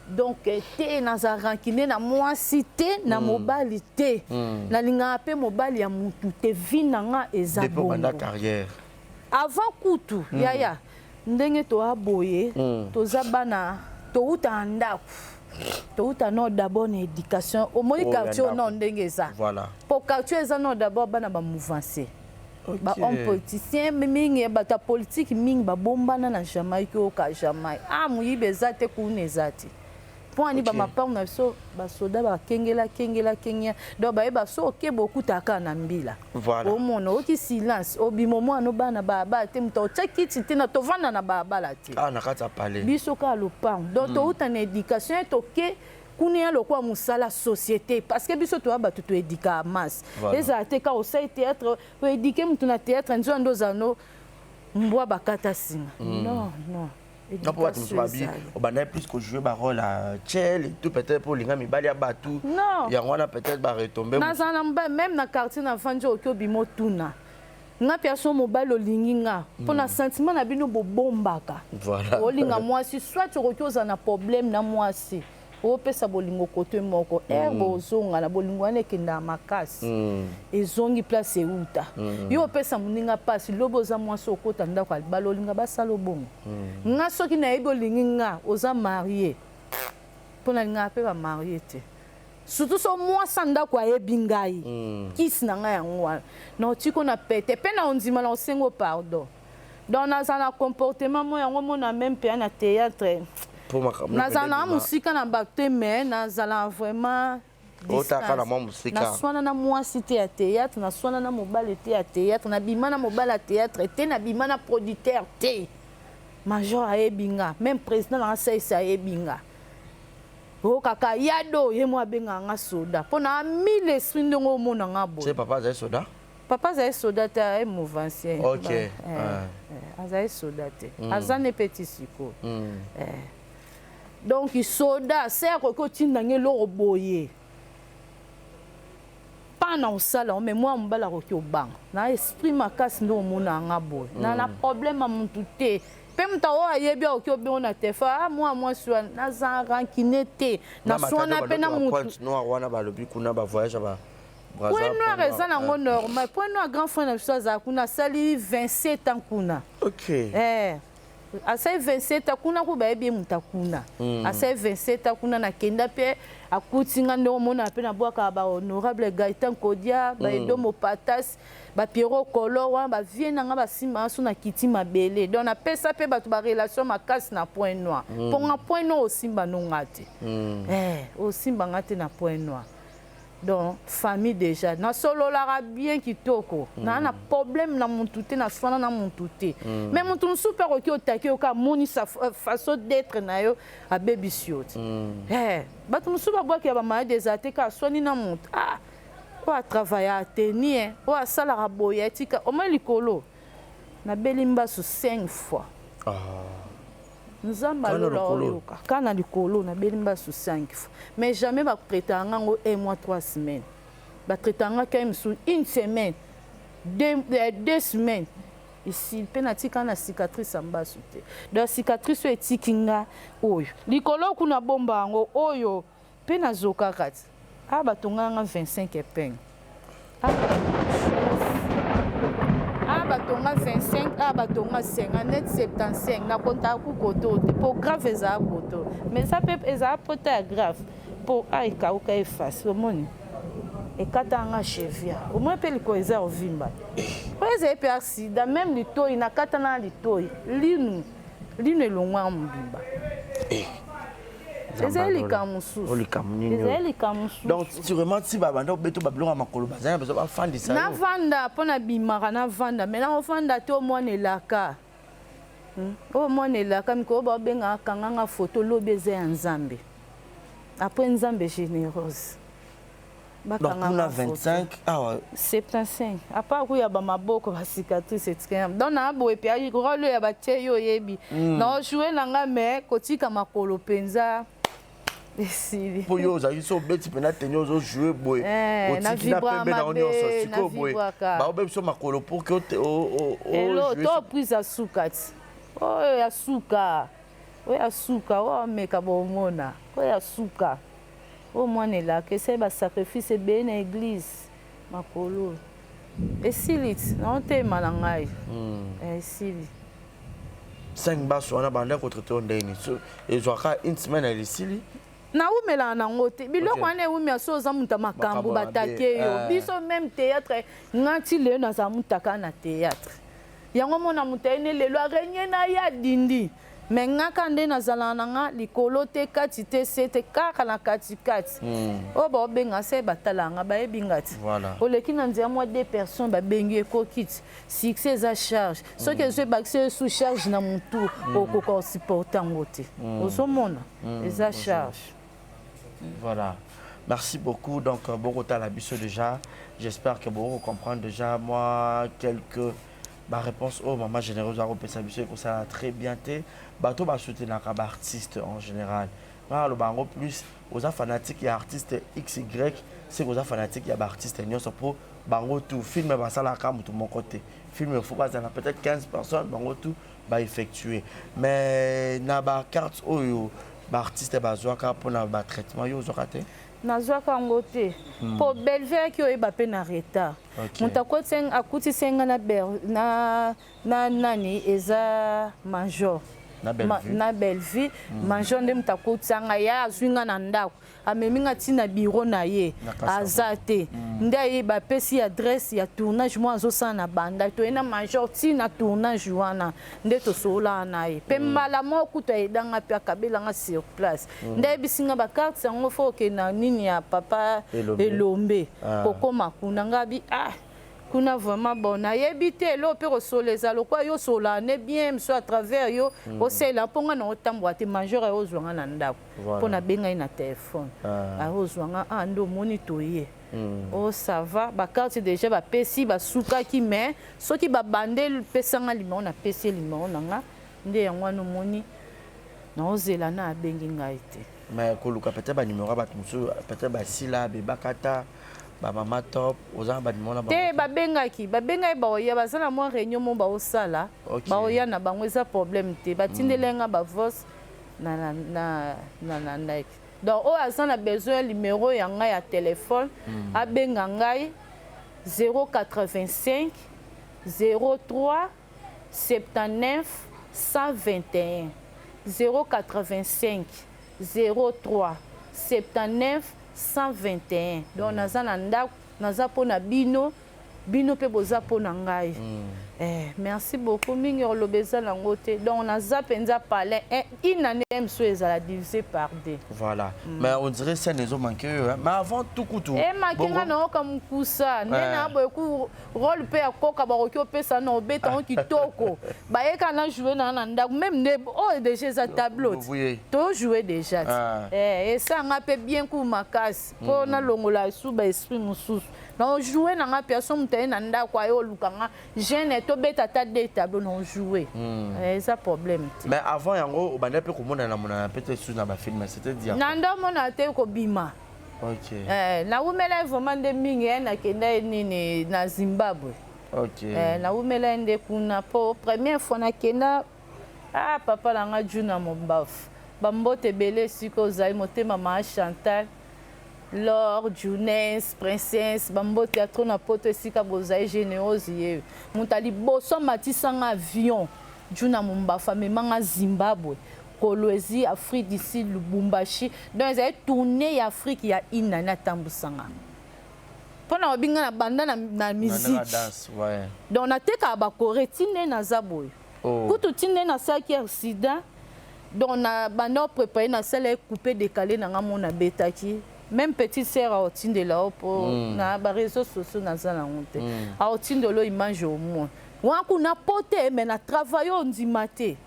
Donc te, naza rancune na mwasi te, na mobali te. Nalingaka mpe mobali ya motu te. Vie na nga eza bongo avant kutu. Yaya, ndenge toya boye, toza bana, touta na ndako, touta no d'abord na éducation. Omoni quartier oyo nao ndenge eza, po quartier eza nao d'abord bana bamouvance, bahomme politicien mingi, bato ya politike mingi babombana na Jamaïque. Oyoka Jamaïque, ah, moyibi eza te kuna, eza te mpo ani bamapango na biso, basoda bakengela kengela kengela. Donc bayeba so okeba, okutaka kaka na mbila. Omona oyoki silence, obima, omwana obana balabala te, moto otya kiti te, na tovanda na balabala te. Na kati ya palais. Biso kaka lopango. Donc touta na éducation ye, toke kuna ya lokola mosala société, parce que biso toya bato toéduquaka masse. Ezala te kaka osali théâtre, oéduquer motu na théâtre, nzoya nde ozala no mbwa bakata singa. Non, non. Non, mpo bato mosusu babi obandaki plus kojouer barôle ya tchel et tout, peut-être mpo olinga mibali ya bato. Non. Yango wana peut-être baretombe. Nazala na mobali, même na quartier nafandi, okoki obima otuna nga mpe aso mobali olingi nga mpo na sentiment na bino bobombaka. Olinga mwasi, soit okoki ozala na problème na mwasi, opesa bolingo kote moko ere bozonga na bolingo wana ekendaka makasi, ezongi place euta. Yo opesa moninga mpasi, lobi oza mwasi, okota ndako ya libala, olinga basala obongo. Nga soki nayebi olingi nga, oza marié, mpo nalingaka mpe bamarié te, surtout so mwasi ya ndako ayebi ngai. Kisi na ngai yango wana na otiko na pete mpe na ondima na osengo pardon. Donc nazala na comportement mo yango mona même mpe na théâtre, nazala na mosika na bato te, mais nazala vraiment otaka na mwa mosika. Naswana na mwasi te ya théâtre, naswana na mobali te ya théâtre, nabima na mobali ya théâtre te, nabima na producteur te. Major ayebi nga, même président nanga Saisi ayebi nga. Okaka yado ye mo abengaka nga soda mpo na mille esprit ndenge omona nga boye. Papa azali soda? Papa azali soda te, aye mouvancier. Azali soda te, aza ne petit sikoyo. Donc soda se akoki otinda nga eloko boye mpa na kosala, mais mwana mobali akoki obanga na esprit makasi nde omona nga boye na problème ya mutu te. Mpe moto oyo ayebi akoki obengo na telefone: "Ah, mwana mwasi wana." Naza rancune te, naswana mpe na mutu. Noir wana balobi kuna bavoyage ba Point Noir eza nango normal. Point Noir, grand frère na biso azala kuna, asali 27 ans kuna. Eh. Asali 27 ans kuna, ku bayebi ye moto akuna. Asali 27 ans kuna. Nakenda mpe akuti nga ndenge omona mpe nabwakaka bahonorable Gaëtan Kodia, baedomo patas, bapiero Kolo wana, bavie na nga, basimba so nakiti mabele. Donc napesa mpe bato barelation makasi na Point Noir, mpo nga Point Noir osimba no nga te. Eh, osimba nga te na Point Noir. Donc famille déjà nasololaka bien kitoko. Naa na problème na mutu te, naswana na mutu te. Mais mutu mosusu mpe akoki otaki yo ka amoni sa façon d'être na yo, abebisi yo te. Eh, bato mosusu babwaki ya bamaladi eza te ka aswani na mutu. Ah, oyo atravaille ateni e, oyo asalaka boye, atika omoi likolo. Nabeli mbasu 5 fois. Nzambe Kana alola. Lokolo. Oyoka ka na likolo, nabeli mbasu 5 fois, mais jamais batraitaka nga ngo un mois, 3 semaines. Batraitaka nga kai mosusu une semaine, 2 semaines esili mpe natika na cicatrice ya mbasu te. Donc cicatrice oyo etiki nga oyo likolo kuna, bomba yango oyo mpe nazokaka ti a batongaka nga 25 épingle. A batonga 25, a batonga 59, 75. Nakontaka ku koto te mpo grave ezala koto, mais eza mpe ezala pota ya grave mpo a ekauka efasi. Omoni ekata nga cheville, omoni mpe likolo eza ovimba. Oyo ezali mpe accident. Même litoi nakata na litoi, linu linu elongwaka mobimba. Ezali likambo mosusu. Likambo nini? Ezali likambo mosusu. Donc sûrement ti babanda obeto babiloko ya makolo, bazali na besoin bafandisa yo. Navanda mpo nabimaka, navanda mai nakovanda te. Omwana elaka. Oyo mwana elaka mikolo babengaka kanganga foto lobi eza ya Nzambe. Après Nzambe Généreuse. Donc kuna 25 awa. 75 à part kuya bamaboko, bacicatrice etikaya. Donc na boye mpe rôle oyo ya batie yo oyebi na ojoue na nga, mais kotika makolo mpenza esili. Mpo yo ozalaki so obeti mpena teni, ozojoue boye, Eh, otiki na pembe na yo nyonso. Sikoyo boye baobebi biso makolo pour que elo to prise ya suka ti oyo ya suka, oyo ya suka, oyo ameka bomona oyo ya suka. Oyo mwana elaka esali basacrifice ebele na église. Makolo esili ti naotema na ngai. Esili. 5 baso wana banda kotraite yo ndeni, ezwaka une semaine esili. Nawumelaka nango te biloko wana. Ewumia so oza moto ya makambo, batake yo. Biso même théâtre, nga ti lelo nazala mutaka na théâtre yango. Mona moto ayene lelo arenye na ye adindi, me nga ka nde nazalaka na nga likolo te, kati te, se te, kaka na katikati. Oyo baobenga se batalaka nga, bayebi nga ti oleki na nzela mwa deux personnes babengi, ekoki ti. Succès eza charge. Soki ezwi ebakisi yo sous charge na motu, okoka osupporte yango te. Ozomona eza charge. Voilà. Merci beaucoup. Donc, bokotala biso déjà. J'espère que vous comprendre déjà moi quelques ba réponse oyo Mama Généreuse akopesa biso ekosala très bien te. Bato basoutenaka baartiste en général, nga aloba yango plus oza fanatique ya artiste xy, seke oza fanatique ya baartiste nyonso, mpo bango tout film basalaka motu moko te. Film faut bazala peut-être 15 personnes, bango tout baeffectue. Mais na bacarte oyo baartiste bazwaka mpona batraitement, yo ozwaka te? Nazwaka yango te mpo Bellevue ayaki oyeba mpe na retard. Moto akutisi nga na nani eza major. Na Bellevue. Na Bellevue. Major nde moto akotisa ngai. Ye azwi nga na ndako, amemi nga ntina biro na ye. Na Kasavubu. Aza te nde aye bapesi adresse ya tournage moko azosala na banda. Toye na major ntina tournage wana nde tosololaka na ye mpe mbala moko kutu ayedanga mpe akabelanga sur place. Nde ayebisi nga bacarte yango fo okende na nini ya papa Elombe. Elombe. Ah. Kokóma kuna, nga bi ah kuna vraiment bon nayebi te elo mpe kosola eza lokwa yo osola ne bien mosu à travers yo osela mpo nga na otambola te. Major aye ozwa nga na ndako mpo nabenga ye na telefone. Ah. Aye ozwa nga, ah nde omoni toye. Oh ça va, bacarte déjà bapesi basukaki, mais soki babande pesanga limero, napesi ye limero na nga. Nde yango wana omoni naozela na abengi ngai te. Mais koluka peut-être banimero ya bato mosusu, peut-être basila bebaka ata bamama top, oza na banimero na bango? Te, babengaki, babengaki, baoya, baza na mwa réunion mo baosala. Baoya na bango, eza problème te. Batindeli nga bavoice na landaki. Donc oyo aza na besoin ya numéro ya ngai ya telefone, abenga ngai 085 03 79. 121 085 03 79 121. Donc naza na ndako, naza mpo na bino, bino mpe boza mpo na ngai. Eh, merci beaucoup mingi. Oloba eza nango te. Donc naza mpenza palin. Une année mosusu ezala divisé par deux. Voilà. Mais on dirait scène ezomanke oyo, hein. Mais avant tout kutu Emake nga nayoka mokusa nde na boye ku rôle mpe ya koka bakoki opesa na obeta ngo kitoko. Bayeka na joue na na ndako même nde oyo déjà eza tableau ti. Tojoue déjà ti. Esanga mpe bien ku makasi mpo nalongola esu baesprit mosusu na ojoue na nga mpe aso moto aye na ndako aye oluka nga jeune, tobeta ata de tableau na ojoue. Eza problème te. Mais avant yango, obanda mpe komonana monana mpe te su na bafilm, c'est-à-dire? Na nde omona te kobima. Nawumela ye vraiment nde mingi ye nakenda ye nini na Zimbabwe. Nawumela ye nde kuna mpo première fois nakenda, ah, papa na nga Juna Mombafu, bambote ebele esika ozali, motema maa Chantal, Lor Junes, Princesse, bambote ya tro na Poto esika bozali. Généreuse ye moto aliboso amatisanga avion. Juna Mombafu amemanga Zimbabwe, Kolwezi, Afrique du Sud, Lubumbashi. Donc ezali tournée ya Afrique ya inani atambusanga mpo na babinga na banda na musique. Danse, ouais. Donc natekaka bakore ti nde naza boye. Kutu ti nde nasalaki accident, donc na banda oprépare, nasala ye coupé décalé na nga mo nabetaki. Même petite sœur aotindela o mpo na baréseaux sociaux naza nango te, aotindela o image au moins wana kuna po te. Mais na travail oyo ndima te.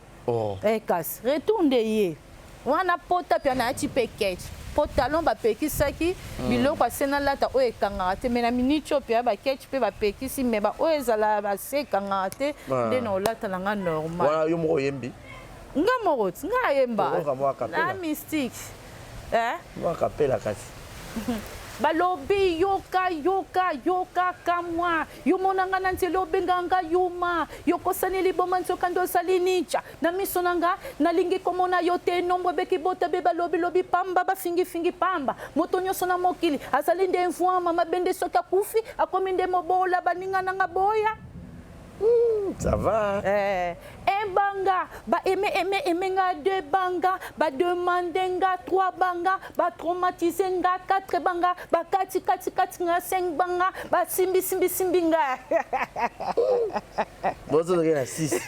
Kasi retour nde ye wana pota mpe nayati mpe ketch mpo talon bapekisaki biloko ase nalata oyo ekangaka te. Mais na miniti oyo mpe baketch mpe bapekisi, mais baoyo ezala base ekangaka te. Nde na olata na nga normal. Wana yo moko oyembi? Nga moko ti nga ayemba. Oyoka mwa kapela. Na mystique, eh? Mwa kapela kasi. Balobi yoka, yoka, yoka kamwa yo monanga na nzela, obenganga yuma, yokosani liboma, nzoka nde ozali ninja na miso na nga. Nalingi komona yo te nombo ebeki bota be balobilobi pamba, bafingifingi pamba. Moto nyonso na mokili azali nde mvwama mabende, soki akufi akomi nde mobola. Baninga na nga boya. Ça va. Eh, un banga ba aimé aimé aimé nga, deux banga ba demande nga, trois banga ba traumatise nga, quatre banga ba kati kati kati nga, cinq banga ba simbi simbi simbi nga. Bozozokei na 6.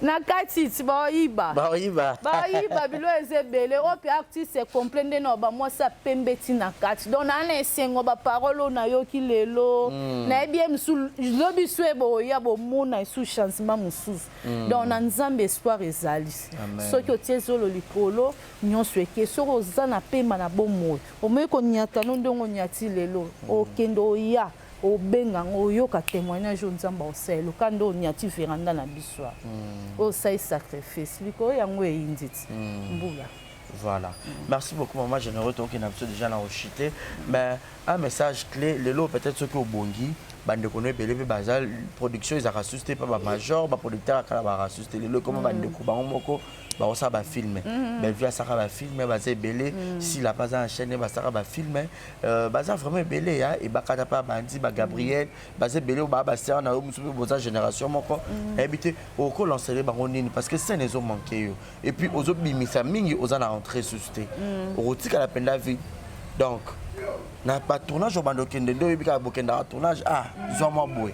Na kati ti baoyiba. Baoyiba. Baoyiba bilo eza ebele. Oyo mpe artiste complet nde na bamwasi ya pembe ti na kati. Donc naa na esengo baparole oyo nayoki lelo. Nayebi ye mosu lobi so eboya bomona esu changement mosusu. Donc na Nzambe espoir ezali. Soki otie zolo likolo, nyonso eke. Soki oza na pema na bomoi, omoi koniata no ndenge oniati lelo, okende oya obenga yango, oyoka témoignage oyo Nzambe aosala. Luka nde oniati veranda na biso awa oyo osali sacrifice likolo yango eyindi ti mbula. Voilà. Merci beaucoup, Maman Généreux, toi qui n'a déjà na chuté. Mais un message clé, lelo peut-être ce qui obongi, bandeko no ebele mpe baza production ezalaka susu te mpe bamajor baproducteur akala baka susu te. Lelo ekoma bandeko bango moko bakosala bafilm. Bellevue asaka bafilm, baza ebele. Sila mpe aza na chaîne, basaka bafilm, baza vraiment ebele ya ebakata mpe abandi bagabriel, baza ebele oyo baa basere na yo mosusu mpe boza génération moko. Nayebi te okolancele bango nini, parce que scène ezomanke yo et puis ozobimisa mingi, oza na entrée susu te, okotikala mpenza vide. Donc na batournage obanda okende nde oyebi kaka bokendaka tournage, ah, zwa mwa boye.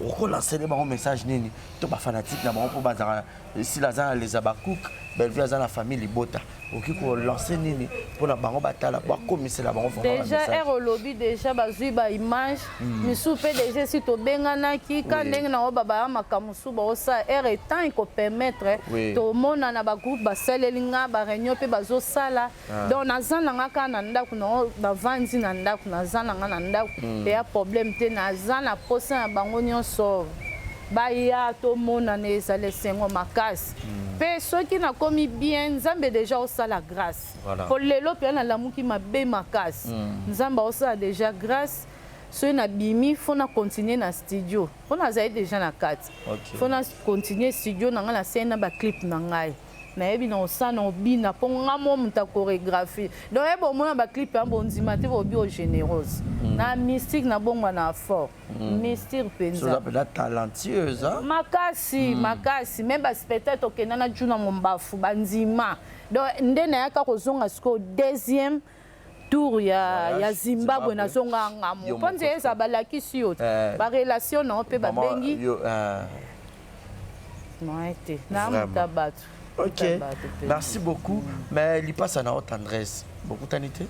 Okolancele bango message nini to bafanatike na bango mpo bazalaka? Sila aza na leza bacook, Bellevue aza na famille libota. Okoki kolance nini mpona bango batala bakomisela bango vraiment? Déjà bamessage? Ere olobi déjà bazwi baimage misusu mpe déjà esi tobenganaki ka ndenge na oyo babaya makambo mosusu baosala ere etant ekopermettre. Tomona na bagroupe basaleli nga baréunion mpe bazosala. Donc naza na nga kaka na ndako na bavandi na ndako, naza na nga na ndako, eya problème te. Naza na posa na bango nyonso baya tomonana, ezala esengo makasi. Mpe soki nakomi bien, Nzambe déjà osala grâce. Po lelo mpe nalamuki mabe makasi, Nzambe aosala déjà grâce. Soki nabimi, faut na continue na studio mpo nazali déjà na kati. Faut na continue studio na ngai, nasali na baclip na ngai. Nayebi na osana obina mpo nga mo moto ya chorégraphie. Donc ye bomona baclip ya bondima te, bobi o généreuse na mystique, na bongwa na fort mystique mpenza. Oza mpenza talentueuse, hein? Makasi, makasi. Même baspectacle tokenda na juna mombafu, bandima. Donc nde nayaka kozonga sikoyo deuxième tour ya Voyage, Zimbabwe. Zimbabwe. Nazonga ngamo Yo mpo moko. nzela eza balakisi yo te. Barelation na yo mpe Maman, babengi yo, moye te. Vraiment. Namuta bato. Ok, Muta bato mpe. Merci beaucoup. Mais lipasa na yo Tendresse, bokutani te?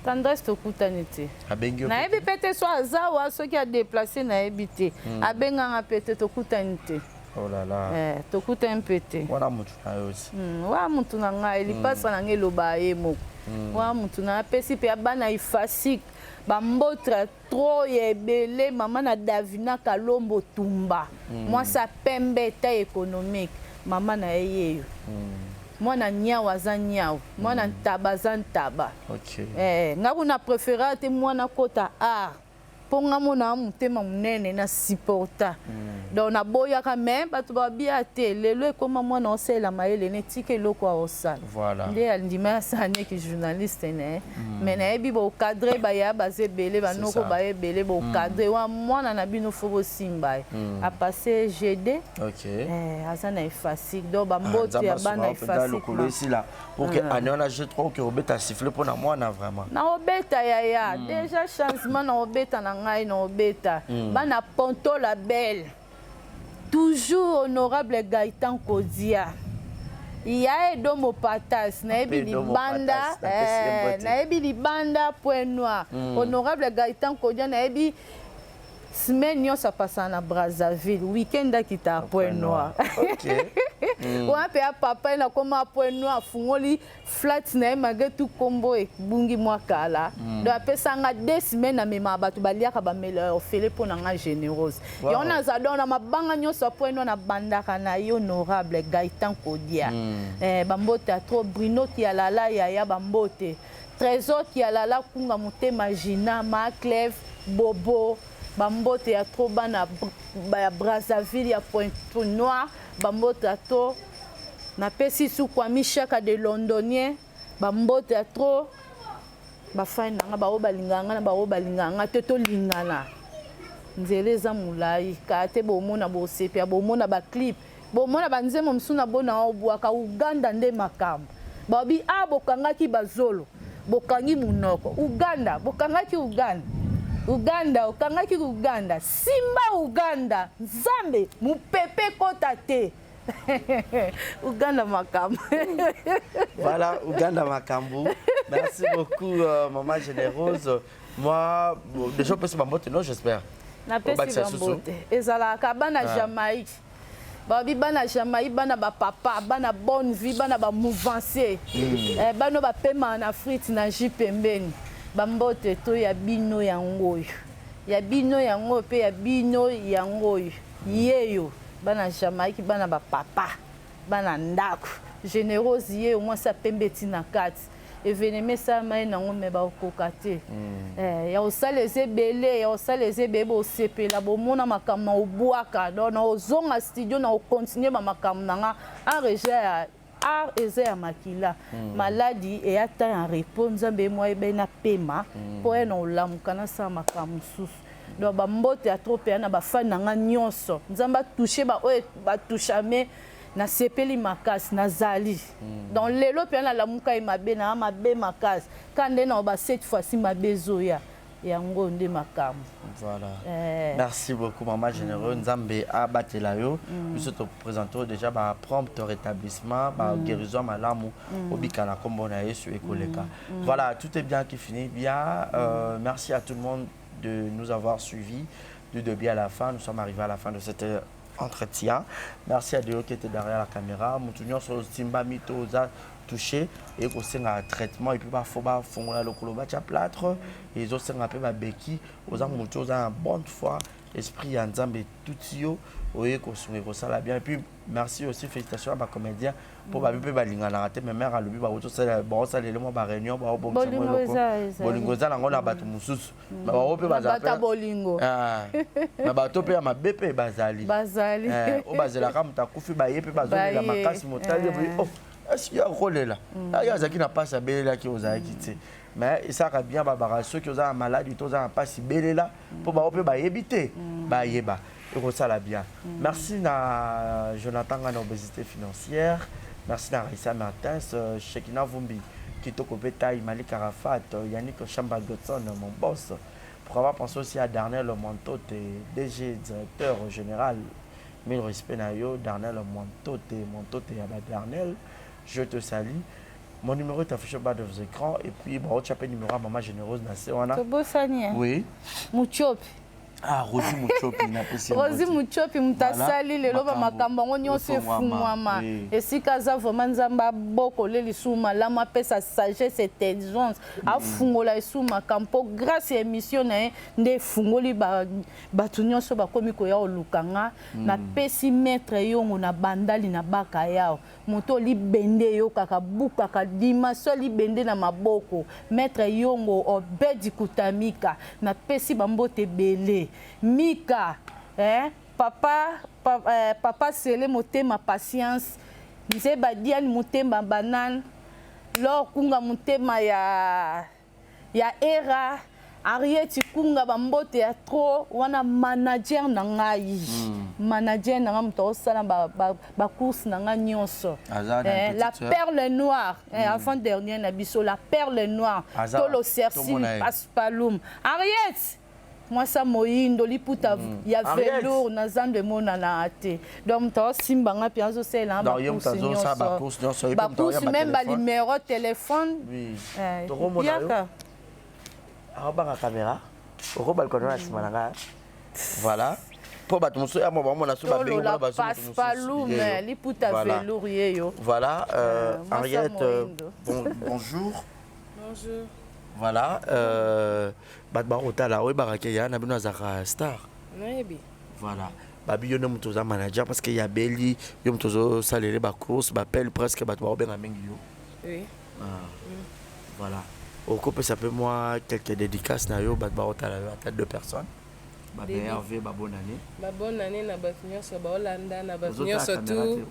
Tendresse tokutani te. Abengi yo? Nayebi mpe te so aza wa, soki adéplacer, nayebi te. Abenganga mpe te, tokutani te. Oh là là. Eh, tokutani mpe te. Wana motu na yo osi. Wa mutu na ngai, lipasa na ngai, eloba ye moko. Wa mutu na apesi mpe ya bana ifasik, bambotra trop ya ebele. Mama na Davina Kalombo Tumba, mwasi apembe ta économique, mama na ye yeyo. Mwana nyau aza nyau, mwana ntaba aza ntaba. Eh, nga kuna préféra te mwana kota art mpo nga mona motema monene na supporta. Donc naboyaka, mais bato babia te. Lelo ekóma mwana osalela mayele, netika eloko aosala. Nde andima asala neki journaliste na ye. Mais nayebi bocadre, baya baza ebele, banoko baya ebele, bocadre wa mwana na bino, fo bosimba ye. Apasse GD. Eh, aza na efasik. Donc bambote ya bana Efasik lokolo esila pour que année wana G3 oke obeta siffle mpo na mwana vraiment. Naobeta yaya, déjà changement naobeta na ngai, naobeta. Bana Ponto la Belle, toujours honorable Gaëtan Kodia ya Edo Mopatas, nayebi libanda, nayebi libanda Point Noir. Honorable Gaëtan Kodia, nayebi semaine nyonso apasaka na Brazzaville, weekend akita Point Noir. Wana mpe ya papa ye nakoma Point Noir, afungoli flat na ye malgré tout nkombo ebungi mwa kala. Donc apesanga 2 semaines, amemaka bato baliaka, bamela ofele mpo na nga généreuse. Yango naza donc na mabanga nyonso ya Point Noir, nabandaka na ye honorable Gaëtan Kodia. Bambote ya trop, Bruno Kialala yaya, bambote Trésor Kialala, Kunga Motema, Gina Macleve Bobo, bambote ya trop bana ya Brazzaville, ya Pointe Noire, bambote ya trop. Napesi sukwami Shaka de Londonien, bambote ya trop. Bafani na nga, baoyo balingaka nga na baoyo balingaka nga te, tolingana. Nzela eza molai kaya te. Bomona, bosepia, bomona baclip, bomona banzembo mosusu na bona obwaka Uganda nde makambo. Babi a bokangaki bazolo, bokangi monoko Uganda, bokangaki Uganda, Uganda okangaki Uganda, simba Uganda, Nzambe mopepe ekota te. Uganda makambo. Voilà, Uganda makambo. Merci beaucoup, maman Généreuse. Moi, bon, déjà opesi bambote, non, j'espère. Napesi. Obakisa susu. Bambote ezalaka bana Jamaïque, babi bana Jamaïque, bana bapapa, bana bonne vie, bana bamouvancier, eh, bana oyo bapemaka na frite na jus pembeni. Bambote to ya bino yango oyo, ya bino yango oyo mpe ya bino yango oyo yeyo. Bana Jamaïque, bana bapapa, bana ndako Généreuse ye mwasi apembe ntina kati. Événement esalama ye nango, me bakokoka te. Eh, ya kosala eza ebele, ya kosala eza ebele. Bosepela, bomona makambo na obwaka. Donc na ozonga studio na ocontinue bamakambo na nga. Art eza ya art, eza ya makila. Maladi eya temps ya repos. Nzambe ye mwa yeba ye na pema mpo ye na olamuka nasala makambo mosusu. Donc bambote ya trop mpenza na bafani na nga nyonso. Nzambe atouche baoyo batouchame. Nasepeli makasi, nazali. Donc lelo mpenza nalamuka ye mabe na mabe makasi ka nde na ba cette fois-ci mabe ezoya, yango nde makambo. Voilà. Eh. Merci beaucoup, maman Généreuse. Nzambe abatela yo. Biso to présenter déjà ba prompt rétablissement, ba guérison malamu, obika na kombo na Yesu ekoleka. Voilà, tout est bien qui finit bien. Merci à tout le monde de nous avoir suivis du début à la fin. Nous sommes arrivés à la fin de cet entretien. Merci à Dieu qui était derrière la caméra. Mutu nyonso simba mito oza touché et kosenga traitement et puis bafo bafongola lokolo, batia plâtre, ezosenga mpe babeki. Oza motu oza na bonne foi, esprit ya Nzambe etuti yo, oye kosunga, ekosala bien. Et puis merci aussi, félicitations à bacomédien mpo babi mpe balinganaka te. Mais mare alobi baosalele mwa baréunion, baobongisa mwa Bolingo eloko. ezali. Bolingo eza nango na bato mosusu, mais bango mpe Na bazala bato ya bolingo. Ah, na bato mpe ya mabe mpe bazali. Bazali. Eh, oyo bazelaka moto akufi, baye mpe bazolela Baye, makasi motali eh. boye, oh. Est-ce que akolela? Ye azalaki na mpasi, abelelaki, ozalaki te. Mais esalaka bien, babaka soki oza na maladi to oza na mpasi, belela mpo bango mpe bayebi te, bayeba, ekosala bien. Merci na Jonathan Ngana, obésité financière. Merci na Raissa Martins, Shekina Vumbi, Kitoko mpe Tai, Malik Arafat, Yannick Chamba Godson, mon boss. Pour avoir pensé aussi à Darnel Montote, DG, directeur général, mille respect na yo Darnel Montote, Montote ya ba Darnel, je te salue. Mon numéro est affiché au bas de vos écrans et puis bon, tu appelles numéro à Maman Généreuse na se wana. Tobosani. Oui. Muchopi. Ah, Rosie Muchopi napesi. Rosi Muchopi, moto asali lelo bamakambo yango nyonso efungwama. Esika aza vraiment, Nzambe abokole lisusu malamu, apesa sagesse, intelligence, afungola esu makambo, mpo grâce ya émission na ye nde efungoli bato nyonso bakomi koya koluka nga. Napesi maître Yongo na Bandali na baka yao, moto libende eyokaka bukaka dimension libende na maboko, maître Yongo Obedi Kutamika, napesi bambote ebele. Mika, eh, papa, papa Sele Motema, Patience Nzeba, Diane Motema, Banane Lor Kunga, motema ya Era, Henriette Kunga, bambote ya trop wana. Manager na ngai, manager na ngai, moto akosala bacourse na ngai nyonso, la perle noire, avant dernier na biso, la perle noire, tolo Sercine Paspalum, Henriette mwasa moyindo, liputa ya velours na zando emonana te. Donc moto aosimba nga mpe azosalela bacourse nyonso, bacourse, même banuméro téléphone. Yaka aobanga caméra, okobaluka na nsima na ngai. Voilà, mpo bato mosusu ya mo bamona so babengi mona. Paspalume, liputa velours ye yo. Voilà, Henriette, bon, bonjour. Bonjour. Voilà, bato bakotala, oyebaka ke ya na bino azalaka star. Nayebi. Voilà, babi yo nde moto oza manager, parce que ya beli yo moto ozosalele bacourse, bapele, presque bato bakobenga mingi yo. Oui. Ah. Voilà, okopesa mpe mwa quelques dédicaces na yo, bato bakotala yo, ata deux personnes, bameilleurs vœux, babonne année. Babonne année na bato nyonso baolanda, na bato nyonso tu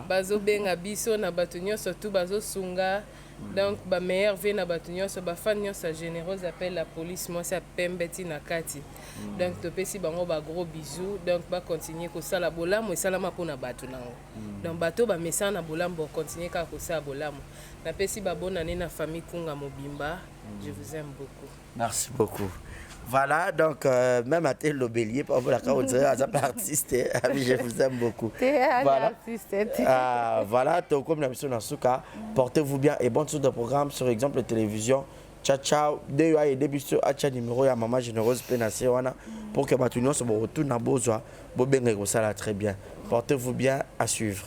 bazobenga biso, na bato nyonso tu bazosunga. Donc bameilleurs vœux na bato nyonso, bafan nyonso ya Généreuse Appelle la Police, mwasi ya pembe ntina kati. Donc topesi bango bagros bisous. Donc bacontinue kosala bolamu, esalama mpona bato nango. Donc bato bamesana na bolamu, bocontinue kaka kosala bolamu. Napesi babonne année na famille Kunga mobimba. Je vous aime beaucoup. Merci beaucoup. Voilà, donc même à tel l'obélier, par exemple, on dirait à artiste, je vous aime beaucoup. Voilà. Ah, voilà, donc comme la mission dans, portez-vous bien et bonne suite de programme sur Exemple Télévision. Ciao, ciao. D'ailleurs, il y a des numéro ya Maman Généreuse pe na se wana pour que bato nyonso bo retourne na bozwa, bo benga ça très bien. Portez-vous bien, à suivre.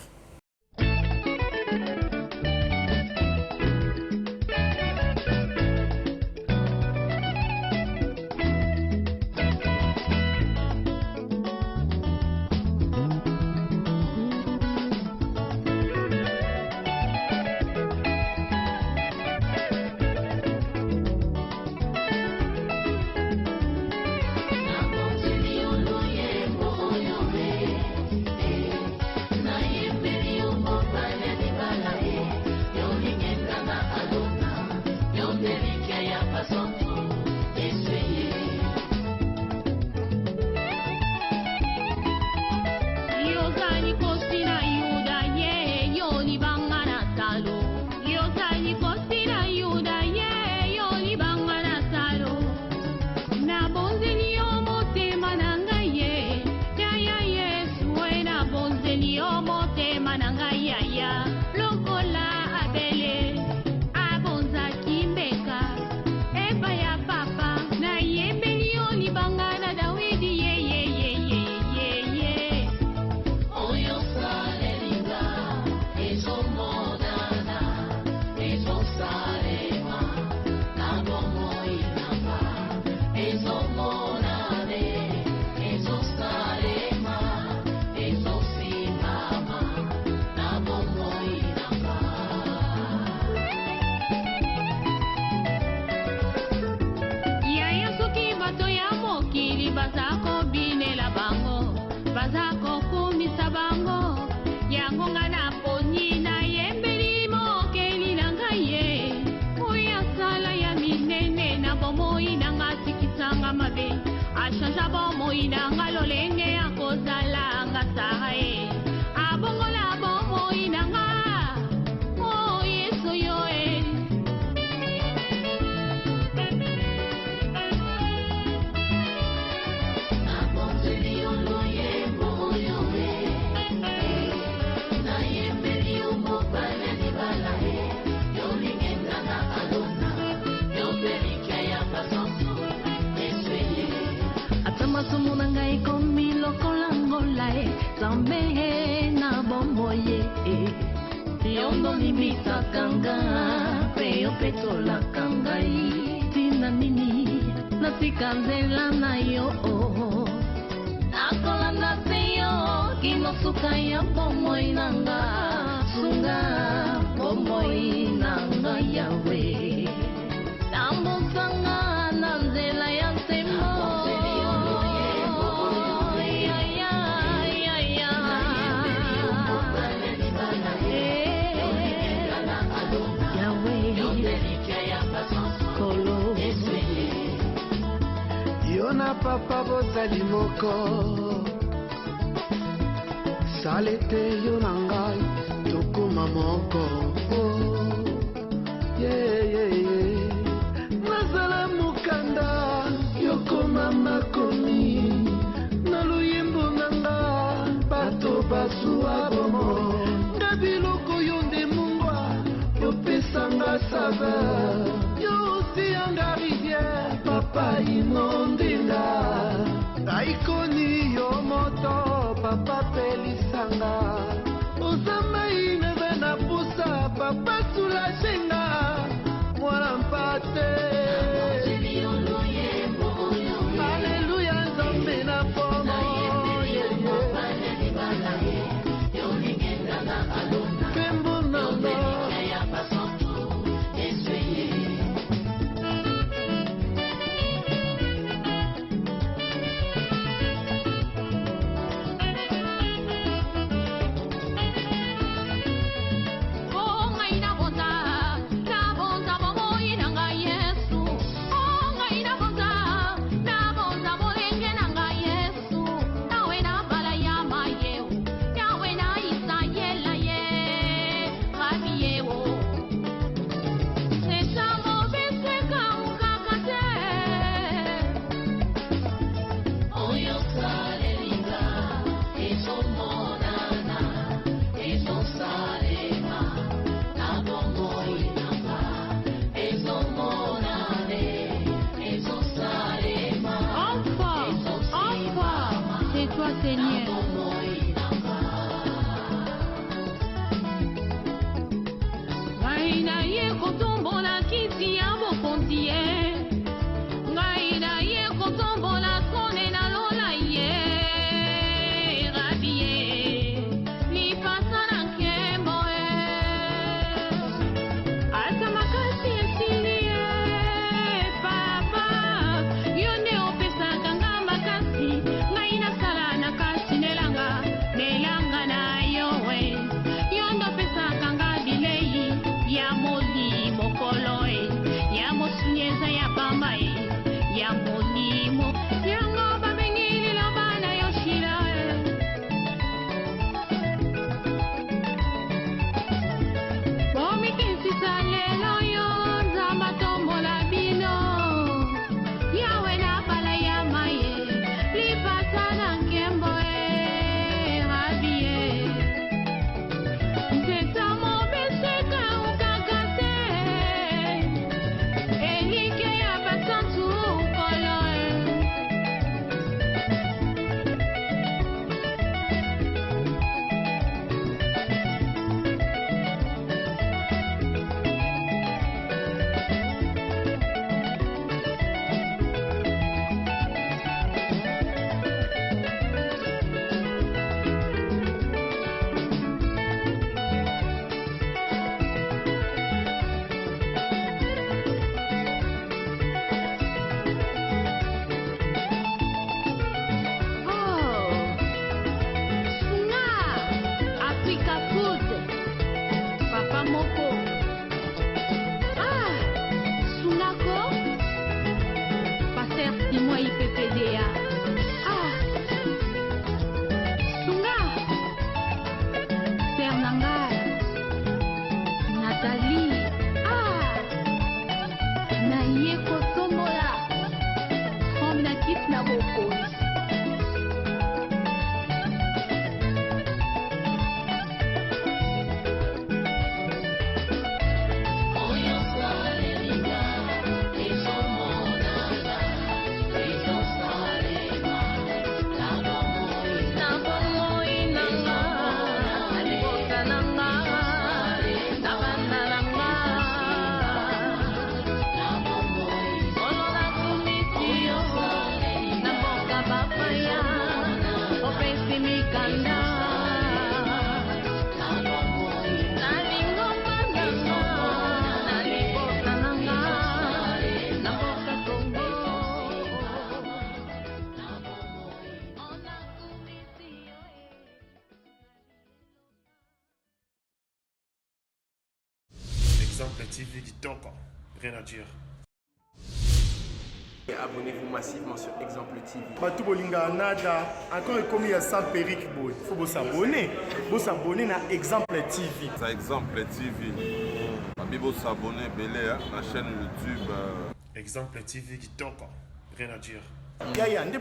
Nayembi. Apesa bomoi na nga lolenge ya kozala nga sara ye. Abongola bomoi na nga, oh Yesu yo e. Ata masumu na ngai ekomi lokola ngola e, Nzambe na bomoi e. Yo nde olimbisaka nga mpe opetolaka ngai. Ntina nini natika nzela na yo? Nakolanda se yo kino suka ya bomoi na nga. Sunga bomoi na nga Yawe, tambusanga na nzela ya sembo. Ya, ya, ya, ya. Eh, Yawe, Kolo. Yo na papa bozali moko, sala ete yo na ngai tokóma moko. Oh, yeah, yeah, yeah. Nazala mokanda, yokoma makomi na loyembo na nga, bato bazwa bomoi nga biloko yo nde mungwa yopesanga saveur, yo otianga rivière, papa inondinga aikoni yo moto, papa pelisanga, oza mai naza na pusa, papa soulagenga mwana mpate. Aleluya, Nzambe na bomoi, nkembo nanga. Oh ngai nabonza, nabonza bomoi na ngai Yesu. Oh ngai nabonza, nabonza bolenge na ngai Yesu. Nawe na bala ya mayeo, Yawe na Isayela ye, Rabi yeo. Esango biso ekaukaka te. Oyo salelinga ezomonana, ezosalema na bomoi nanga, ezomonane, ezosalema. Enfin, enfin, c'est toi Seigneur. Bomoi nanga. Ngai naye kotombola kiti ya bokonzi ye, ngai naye kotombola trône na lola ye, Rabi ye, lipasa na nkembo ye. Ata makasi esili ye, papa, yo nde opesaka nga makasi, ngai nasala na kasi nelanga nelanga na yo we. Yo nde opesaka nga bilei ya molimo kolo e. TV kitoko, rien à dire. Abonnez-vous massivement sur Exemple TV. Bato bolingaka nada encore ekomi ya sans perruque boye faut bosabone bosabone na Exemple TV. Ça Exemple TV. Babi bosabone ebele na chaîne YouTube. Euh. Exemple TV kitoko, rien à dire. Yaya nde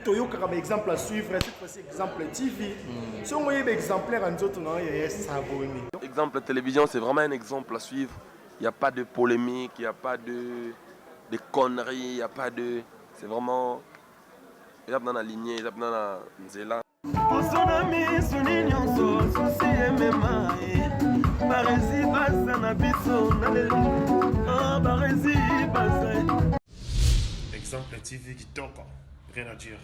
toyokaka ba exemple à suivre cette fois-ci Exemple TV. Mm. Soki oyeba exemplaire ya nzoto na yo yaya s'abonner. Exemple télévision c'est vraiment un exemple à suivre. Il n'y a pas de polémique, il n'y a pas de, de conneries, il n'y a pas de. C'est vraiment. eza mpenza na lignée, eza mpenza na nzela. Poso na misu ni nyonso susi emema ye barezi baza na biso na lelo ah, barezi baza Exemple TV kitoko, rien à dire.